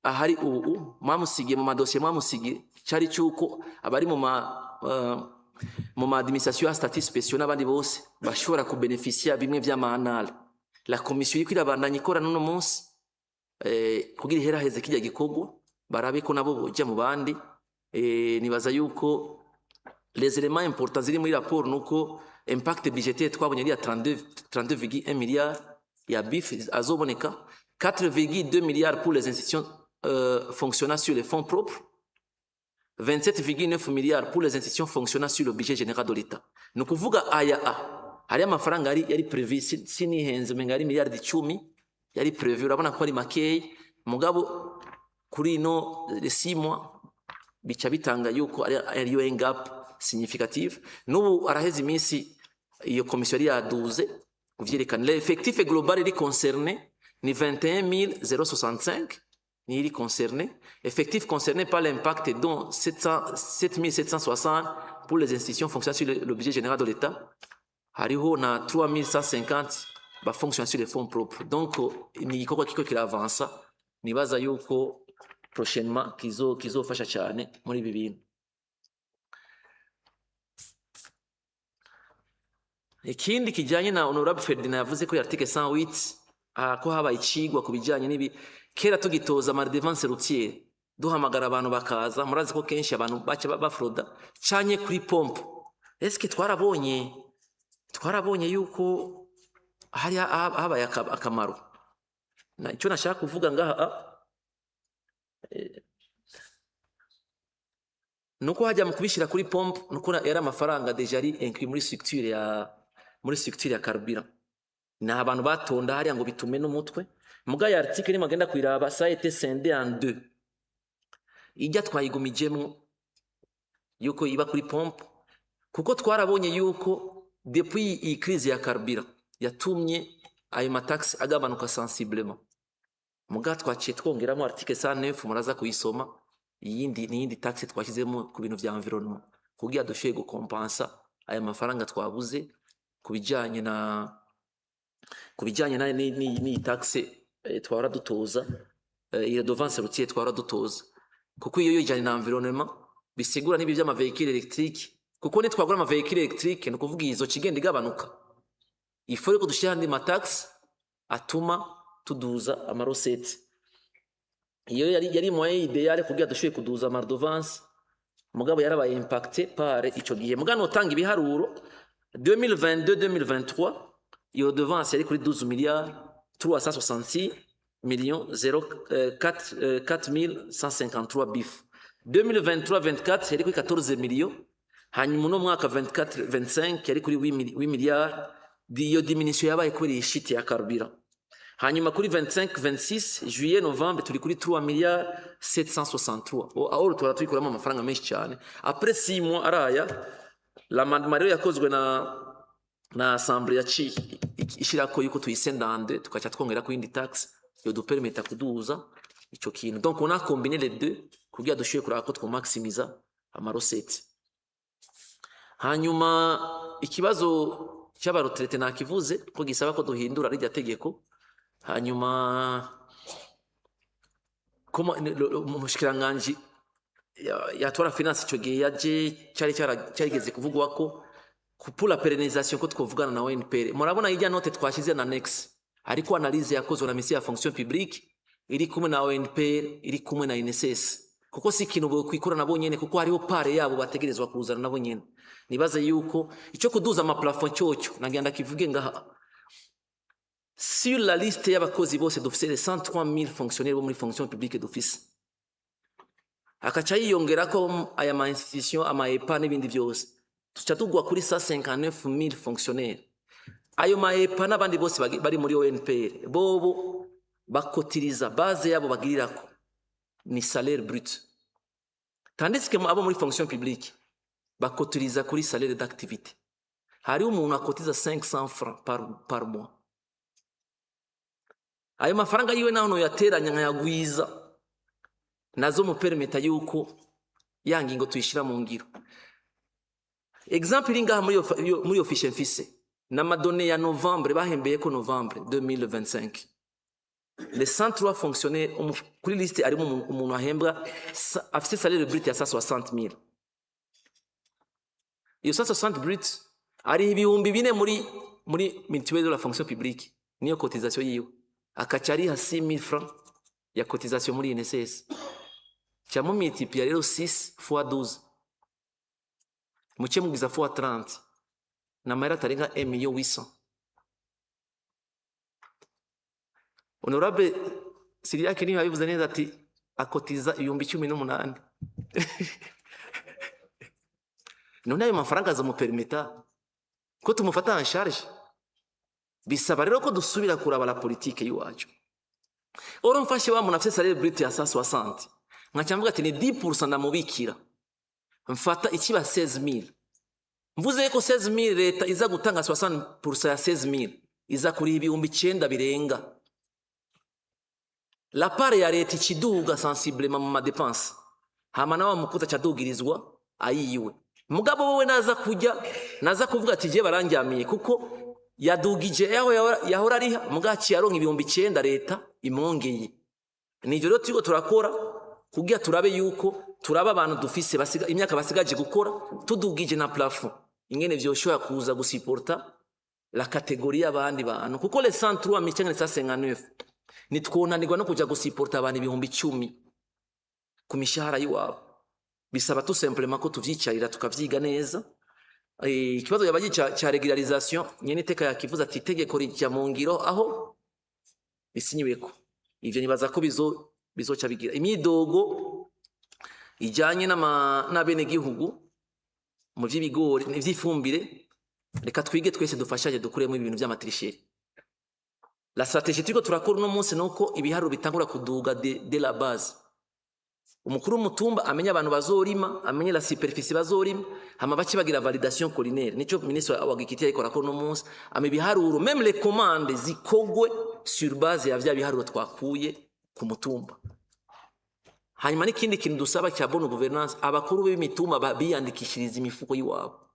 ahari ubu, mwamusigiye mu madosiye, mwamusigiye cyari cyuko abari mu ma administration ya statut spéciaux n'abandi bose bashobora kubeneficia bimwe vy'amanale. La commission iriko irabandanya ikora n'uno munsi kugira iheraheze kijya gikorwa, barabe ko nabo boja mu bandi. Nibaza yuko les éléments importants ziri muri rapport nuko impact budgétaire twabonye ari ya 32 32,1 milliards ya BIF azoboneka, 4,2 milliards pour les institutions fonctionnant sur les fonds propres, 27,9 milliards pour les institutions fonctionnant sur le budget général de l'État. Ni ukuvuga aya a hariyo amafaranga yari prévu, sinihenze umenga yari miliyardi 10 yari prévu. Urabona ko ari makeyi, mugabo kuri ino les 6 mois bica bitanga yuko ariyo un gap significatif. N'ubu araheze iminsi iyo komisiyo yari yaduze kuvyerekana. L'effectif global iri concerné ni 21 065, ni iri concerné, effectif concerné par l'impact, dont 700 7760 pour les institutions fonctionnant sur le budget général de l'État, hariho na 3150 bafonctionne sur les fonds propres. Donc ni igikorwa kiko kiravansa, nibaza yuko prochainement kizofasha cyane muri ibi bintu. Ikindi kijyanye na honorable Ferdinand yavuze ko article 108, ko habaye icigwa ku bijyanye n'ibi. Kera tugitoza ama redevance routière, duhamagara abantu bakaza, murazi ko kenshi abantu baca bafroda canye kuri pompe. Eske twarabonye yuko hari habaye akamaro? Na icyo nashaka kuvuga ngaha nuko hajya mu kubishyira kuri pompe, nuko yari amafaranga déjà ari inclus muri structure ya carburant. Ni abantu batonda hariya ngo bitume n'umutwe. Muga ya article nimagenda kuyiraba, ça a été scindé en deux. Ijya twayigumijemwo yuko iba kuri pompe, kuko twarabonye yuko depuis iyi crise ya carburant yatumye ayo mataxe agabanuka sensiblement. Muga twaciye twongeramo article 109, muraza kuyisoma. Iyindi ni iyindi taxe twashyizemo ku bintu vya environnement kugira dushoboye gukompensa aya mafaranga twabuze ku bijyanye na n'iyi taxe twahora dutoza, iyi redevance routière twahora dutoza, kuko iyo ijyanye na environnement bisigura n'ibi by'ama véhicule électrique, kuko nitwagura ama véhicule électrique ni ukuvuga izo kigenda igabanuka. Il faut ko dushyira andi ma taxe atuma tuduza ama recettes. Iyo yari moyen idéal kugira dushoboye kuduza ama redevance, mugabo yarabaye impacté par ico gihe. Mugabo notanga ibiharuro: 2022 2023 iyo redevance yari kuri 12 milliards 366 millions 0 4 4153 BIF. 2023 24 yari kuri 14 millions, hanyuma uno mwaka 24 25 yari kuri 8 milliards. Iyo diminution yabaye kubera iyi chute ya carburant. Hanyuma kuri 25 26, juillet, novembre, turi kuri 3 milliards 763. Aho tuhora tuyikuramo amafaranga menshi cyane. Après 6 mois araya, l'amendement rero yakozwe na assemblée yaciye ishirako yuko tuyisendande, tukaca twongera ku yindi taxe yo dupermeta kuduza ico kintu. Donc on a combiné les deux kugira dushoboye kuraba ko twomaximiza ama recettes. Hanyuma ikibazo cy'aba retraités nakivuze ko gisaba ko duhindura rirya tegeko. Hanyuma umushikiranganji yatwara finance ico gihe yaje, cyari cyarigeze kuvugwa ko pour la pérennisation ko twovugana na ONPR. Murabona irya note twashize na annexe, ariko analyse yakozwe na ministère ya fonction publique iri kumwe na ONPR, iri kumwe na INSS, kuko si ikintu bokwikora nabo nyene, kuko hariho part yabo bategerezwa kuzana nabo nyene. Nibaze yuko icyo kuduza ama plafond cyocyo nagenda kivuge ngaha: sur la liste y'abakozi bose dufise, les 103 000 fonctionnaires bo muri fonction publique dufise, akaca yiyongerako aya ma institution, ama EPA n'ibindi byose, tuca tugwa kuri 159 000 fonctionnaires. Ayo ma EPA n'abandi bose bari muri ONPR, bobo bakotiriza, base yabo bagirirako ni salaire brut, tandis que abo muri fonction publique bakotiriza kuri salaire d'activité. Hariho umuntu akotiza 500 francs par mois. Ayo mafaranga yiwe naho noyateranya nkayagwiza, nazo mupermeta yuko ya ngingo tuyishira mu ngiro. Exemple iri ngaha muri iyo fiche mfise n'ama données ya novembre, bahembeye ko novembre 2025, les 103 fonctionnaires, kuri liste harimo umuntu ahembwa afise salaire brut ya 160 000. Iyo 160 brut ari 4000 muri mutuelle de la fonction publique, niyo cotisation yiwe, akaca ariha 6000 francs ya cotisation muri INSS. Ca mu multiplier rero 6 fois 12, muce mugwiza fois 30, na mahera atarenga 1 million 800. Honorable Siriake niba yabivuze neza ati akotiza 18,000. None ayo mafaranga azamupermeta ko tumufata en charge? Bisaba rero ko dusubira kuraba la politique y'iwacu. Oro mfashe wa muntu afise salaire brut ya 160, nkaca mvuga ati ni 10% ndamubikira, mfata ikiba 16,000. Mvuze ko 16,000, leta iza gutanga 60% ya 16,000, iza kuri 9000 birenga. La part ya leta ikiduga sensiblement mu ma dépenses, hama nawe mukuta cadugirizwa ayiwe. Mugabo wowe naza kujya naza kuvuga ati je baranjyamiye, kuko yadugije yaho yahora ariha, mugaci yaronka 9000 leta imwongeye. Nivyo rero turiko turakora kugira turabe yuko turaba abantu dufise basiga imyaka basigaje gukora, tudugije na plafond ingene vyoshobora kuza gusiporta la catégorie y'abandi bantu, kuko les 103 mille canke les 159 nitwonanirwa no kuja gusiporta abantu 10,000 ku mishahara y'iwabo. Bisaba tout simplement ko tuvyicarira tukavyiga neza. Ikibazo yabaye ca régularisation, nyene iteka yakivuze ati itegeko rijya mu ngiro aho bisinyiweko. Ivyo nibaza ko bizoca bigira imyidogo ijanye n'abenegihugu mu vy'ibigori n'ivy'ifumbire. Reka twige twese dufashanye dukuremo ibintu vy'ama tricheries. La stratégie turiko turakora uno munsi nuko ibiharuro bitangura kuduga de la base. Umukuru w'umutumba amenye abantu bazorima, amenye la superficie bazorima, hama bace bagira validation collinaire. Nico ministre wa agriculture ariko arakora uno munsi, ama ibiharuro, même les commandes zikogwe sur base ya vya biharuro twakuye ku mutumba. Hanyuma n'ikindi kintu dusaba cya bonne gouvernance, abakuru b'imitumba biyandikishiriza imifuko y'iwabo.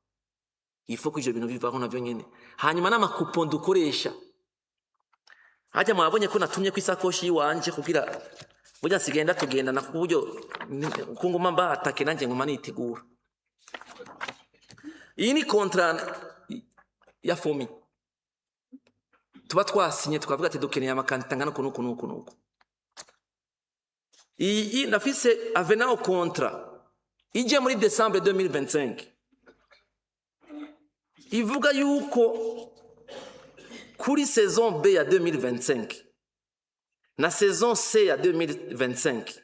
Ifo ko ivyo bintu bivaho navyo nyene. Hanyuma n'ama coupons dukoresha, hajya mwabonye ko natumye ku isakoshi yiwanje, kugira burya nsigaye ndatugendana, ku buryo ko nguma mbatake nanjye nguma nitegura. Iyi ni contrat ya FOMI tuba twasinye, tukavuga ati dukeneye ama quantités angana uku n'uku n'uku n'uku. Iyi ndafise avenant au contrat ije muri décembre 2025, ivuga yuko kuri saison B ya 2025 na saison C ya 2025,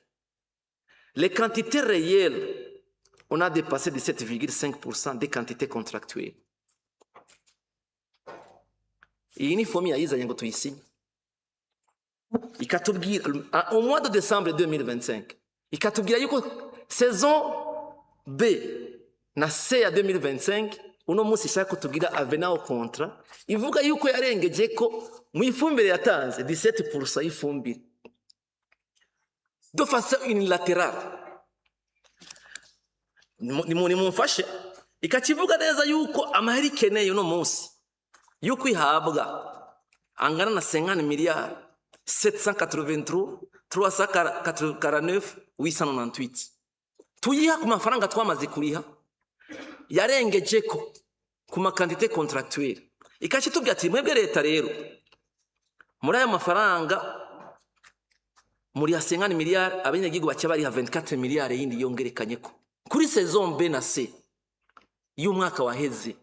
les quantités réelles, on a dépassé 17,5% des quantités contractuelles. Iyi ni FOMI yayizanye ngo tuyisinye, ikatubwira au mois de décembre 2025, ikatubwira yuko saison B na C ya 2025, uno munsi ishaka kutubwira avenant au contrat, ivuga yuko yarengeje ko mu ifumbire yatanze 17% y'ifumbire de façon unilatérale. Nimumfashe, ikakivuga neza yuko amahera ikeneye uno munsi yuko ihabwa angana na 50 miliyari 783 349 898, tuyiha ku mafaranga twamaze kuriha, yarengeje ko ku ma quantités contractuelles. Ikaca itubwira ati: "Mwebwe leta rero, muri ayo mafaranga muri ya 50 miliyari, abanyagihugu baca bariha 24 miliyari yindi yongerekanye ko kuri saison B na C y'umwaka waheze."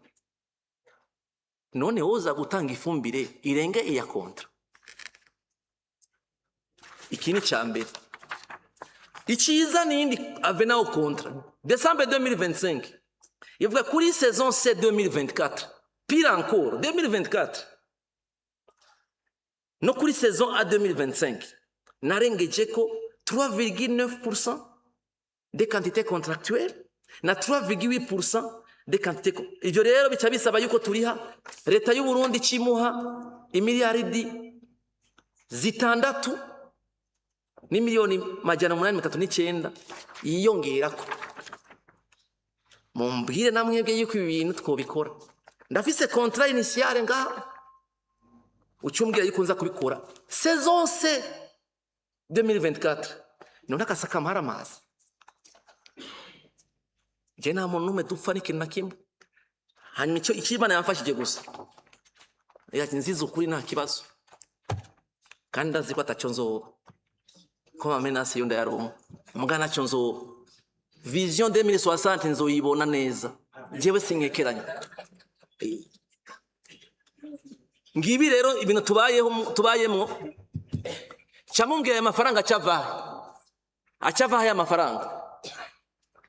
None woza gutanga ifumbire irenge iya contrat? Iki ni cya mbere. Iciza n'iyindi avenant au contrat, décembre 2025, ivuga kuri saison C 2024, pire encore 2024, no kuri saison A 2025 narengeje ko 3,9% des quantités contractuelles na 3,8% des quantités. Ivyo rero bica bisaba yuko turiha leta y'u Burundi cimuha imiliyaridi 6 n'imiliyoni 839 yiyongerako. Mumbwire namwebwe yuko ibi bintu twobikora. Ndafise contrat initiale ngaha, ucumbwira yuko nza kubikora saison C 2024. None akasaka amazi, je nta muntu n'umwe dupfa n'ikintu na kimwe. Hanyuma icyo Imana yamfashije gusa, ati nziza ukuri, nta kibazo, kandi ndazi ko ataco nzoba, ko ama menaces yo ndayaronka, muga ntacyo nzoba. Vision 2060 nzoyibona neza, jewe sinkekeranya. Ngibi rero ibintu tubayeho, tubayemwo. Camubwira aya mafaranga acavahe? Acavahe aya mafaranga?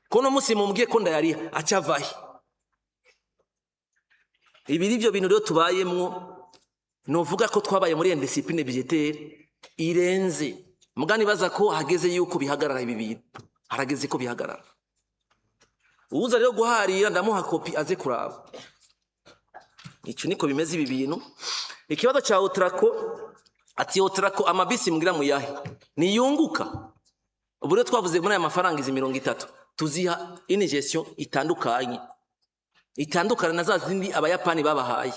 Ko no musi mumbwiye ko ndayariha, acavahe? Ibi nivyo bintu rero tubayemwo. Novuga ko twabaye muri indiscipline budgétaire irenze, muga nibaza ko hageze yuko bihagarara. Ibi bintu harageze ko bihagarara. Uwuza rero guharira, ndamuha copie aze kuraba. Ico niko bimeze ibi bintu. Ikibazo ca Otraco, ati Otraco amabisi mbwira muyahe niyunguka. Ubu rero twavuze muri aya mafaranga, izi 30 tuziha une gestion itandukanye, itandukana na za zindi Abayapani babahaye,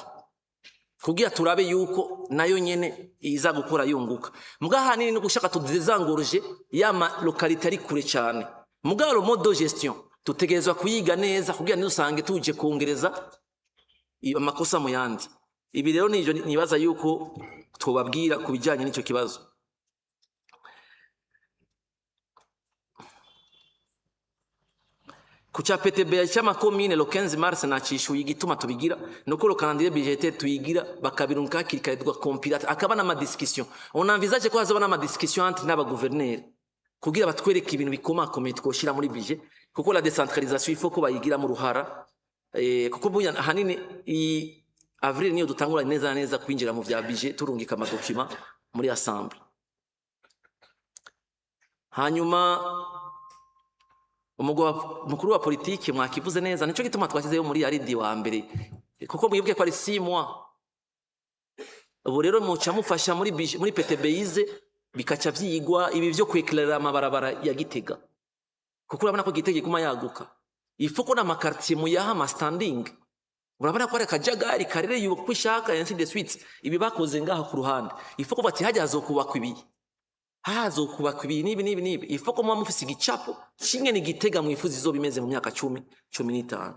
kugira turabe yuko nayo nyene iza gukora yunguka. Mbwa hanini no gushaka tudésengorge yama localité ari kure cyane. Mbwa le mode de gestion tutegerezwa kuyiga neza kugira ntidusange tuje kongereza amakosa mu yandi. Ibi rero nivyo nibaza yuko twobabwira ku bijyanye n'icyo kibazo. Ku cya PTB cy'amakomine, le 15 mars nacishuye igituma tubigira, nuko le calendrier budgétaire tuyigira bakabirunka hakiri kare, tugakompila, akaba n'ama discussion. On envisage ko hazoba n'ama discussion entre n'aba gouverneur kugira batwereke ibintu bikomakomeye twoshira muri budget, kuko la décentralisation il faut ko bayigira mu ruhara, kuko buya ahanini i avril niyo dutangura neza na neza kwinjira mu vya budget, turungika ama document muri assemblée. Hanyuma umugwa mukuru wa politiki mwakivuze neza, nico gituma twashyizeyo muri aridi wa mbere, kuko mwibuke ko ari 6 mois. Ubu rero muca mufasha muri muri PTBIze, bikaca vyigwa ibi vyo kweklerera amabarabara ya Gitega, kuko urabona ko Gitega iguma yaguka. Il faut ko n'ama quartier muyaha ama standing. Urabona ko ari akajagari karere yuko ishaka, ainsi de suite. Ibi bakoze ngaha ku ruhande, il faut ko bati hajya hazokubakwa ibi, hazokubakwa ibi n'ibi n'ibi n'ibi. Il faut ko muba mufise igicapo kimwe ni Gitega mwifuza izoba imeze mu myaka 10, 15.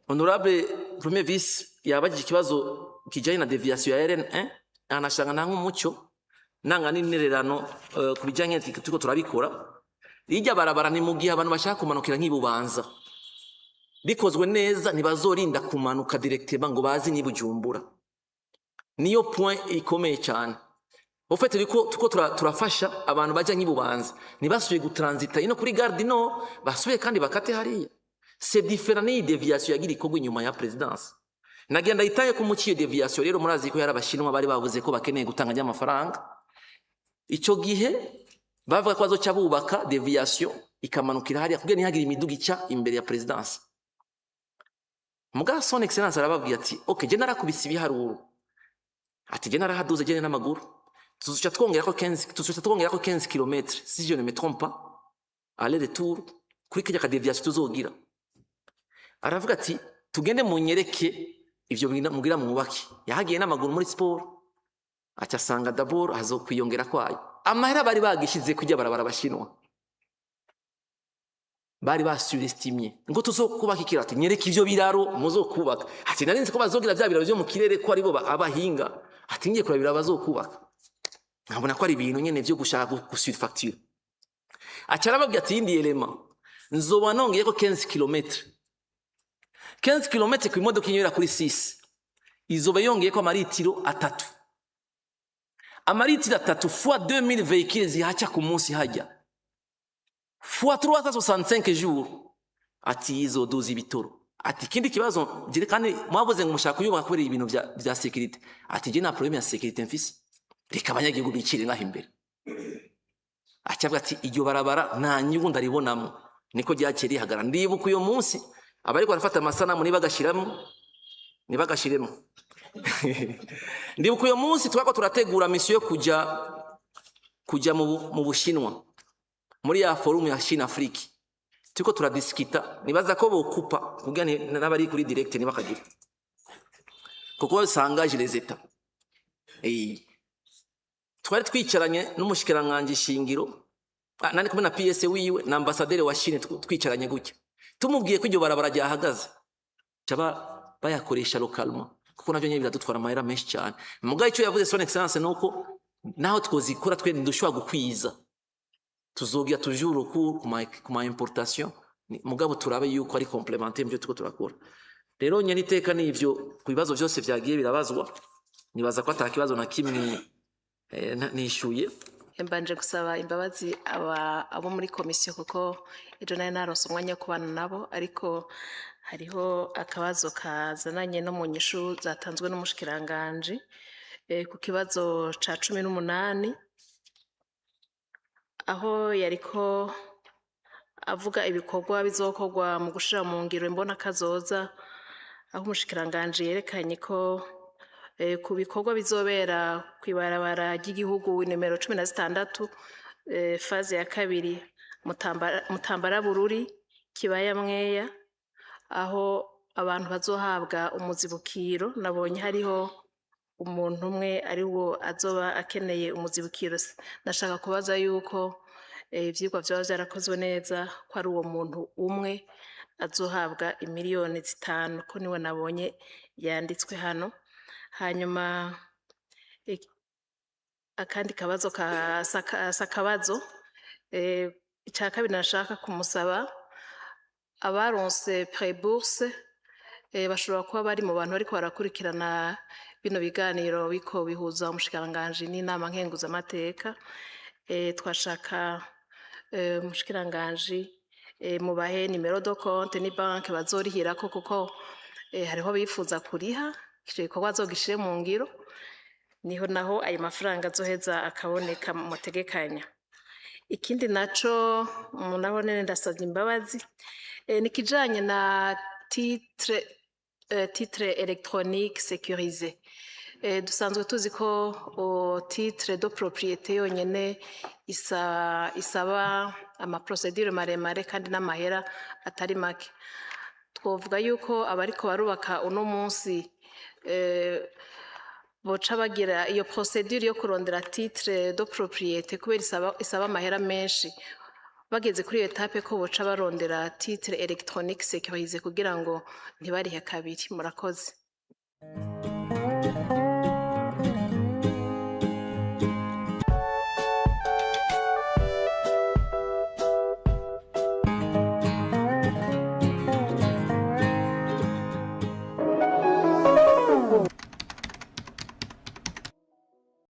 Honorable premier vice yabajije ikibazo kijanye na déviation ya RN1, anashanga nta nk'umuco nanga n'intererano ku bijanye turiko turabikora. Rijya barabara ni mu gihe abantu bashaka kumanukira nk'ibubanza, bikozwe neza ntibazorinda kumanuka directement ngo bazi ni Bujumbura. Niyo point ikomeye cyane. Au fait turiko turafasha abantu bajya nk'ibubanza ntibasubiye gutransita ino kuri gare du Nord, basubiye kandi bakate hariya. C'est différent n'iyi déviation yagira ikorwa inyuma ya présidence. Nagenda itaye ko muciye déviation rero, murazi ko yari Abashinwa bari bavuze ko bakeneye gutanga ry'amafaranga. Ico gihe bavuga ko bazoca bubaka déviation ikamanukira hariya kugira ntihagire imiduga ica imbere ya présidence. Muga Son Excellence arababwiye ati: "OK, je narakubise ibiharuro." Ati: "Je narahaduze je n'amaguru, tuzoca twongerako 15 km, si je ne me trompe pas, aller retour kuri kirya ka déviation tuzogira." Aravuga ati: "Tugende munyereke ivyo mugira mwubake." Yahagiye n'amaguru muri siporo, aca asanga d'abord hazokwiyongera kwayo amahera bari bagishize kujya barabara. Abashinwa bari basurestimye ngo tuzokubaka ikiraro. Ati: "Nyereka ivyo biraro muzokubaka." Ati: "Narinzi ko bazogira vya biraro vyo mu kirere, ko aribo abahinga." Ati: "Ngiye kurabira bazokubaka, nkabona ko ari ibintu nyene vyo gushaka gusurfacture." Aca arababwira ati: "Yindi élément, nzoba nongeyeko 15 km." 15 km ku imodoka inyura kuri 6, izoba yongeyeko amaritiro 3. Amaritiro 3 fois 2000 véhicules zihaca ku munsi hajya, fois 365 jours. Ati: "Izoduza ibitoro." Ati: "Ikindi kibazo jye kandi mwavuze ngo mushaka kuyubaka kubera ibintu vya sécurité." Ati: "Je nta problème ya sécurité mfise, reka abanyagihugu bicire ngaho imbere." Acavuga ati: "Iryo barabara nta nyungu ndaribonamo." Niko ryaciye rihagarara. Ndibuka uyo munsi abariko barafata amasanamu nibagashiramo, nibagashiremo. Ndibuka uyo munsi twako turategura mission yo kuja mu Bushinwa muri ya forum ya Chine Afrique, turiko turadiskita. Nibaza ko bokupa kugira n'abari kuri direct ntibakagira, kuko ça engage les États. Twari twicaranye n'umushikiranganje shingiro, nari kumwe na PS wiwe na ambassadeur wa Chine, twicaranye gutya, tumubwiye ko iryo barabara ryahagaze, ca bayakoresha localement, kuko navyo nyene biradutwara amahera menshi cyane. Mugabo icyo yavuze Son Excellence nuko naho twozikora twe ntidushobora gukwiza, tuzogira toujours recours ku ma importation. Mugabo turabe yuko ari complémentaire mu byo turiko turakora. Rero nyene iteka n'ivyo ku bibazo byose vyagiye birabazwa, nibaza ko ata kibazo na kimwe nishyuye. Mbanje gusaba imbabazi abo muri komisiyo, kuko ejo nari naronse umwanya wo kubana nabo, ariko hariho akabazo kazananye no mu nyishu zatanzwe n'umushikiranganji ku kibazo ca 18, aho yariko avuga ibikorwa bizokorwa mu gushira mu ngiro imbona kazoza, aho umushikiranganji yerekanye ko ku bikorwa bizobera kw'ibarabara ry'igihugu nimero 16, phase ya kabiri, Mutambara Bururi Kibaya Mweya, aho abantu bazohabwa umuzibukiro. Nabonye hariho umuntu umwe ari wo azoba akeneye umuzibukiro. Nashaka kubaza yuko ivyigwa vyoba vyarakozwe neza, ko ari uwo muntu umwe azohabwa imiliyoni 5, ko niwe nabonye yanditswe hano. Hanyuma akandi kabazo sakabazo, ica kabiri nashaka kumusaba, abaronse prêt-bourse bashobora kuba bari mu bantu bariko barakurikirana bino biganiro biko bihuza umushikiranganji n'inama nkenguzamateka. Twashaka umushikiranganji mubahe numéro de compte ni banque bazorihirako, kuko hariho abifuza kuriha ico gikorwa azogishire mu ngiro, niho naho ayo mafaranga azoheza akaboneka mutegekanya. Ikindi naco naho nene ndasavye imbabazi, ni kijanye na titre électronique sécurisé. Dusanzwe tuzi ko titre de propriété yonyene isaba ama procédure maremare kandi n'amahera atari make. Twovuga yuko abariko barubaka uno munsi boca bagira iyo procédure yo kurondera titre de propriété, kubera isaba amahera menshi, bageze kuri iyo étape ko boca barondera titre électronique sécurisé kugira ngo ntibarihe kabiri. Murakoze.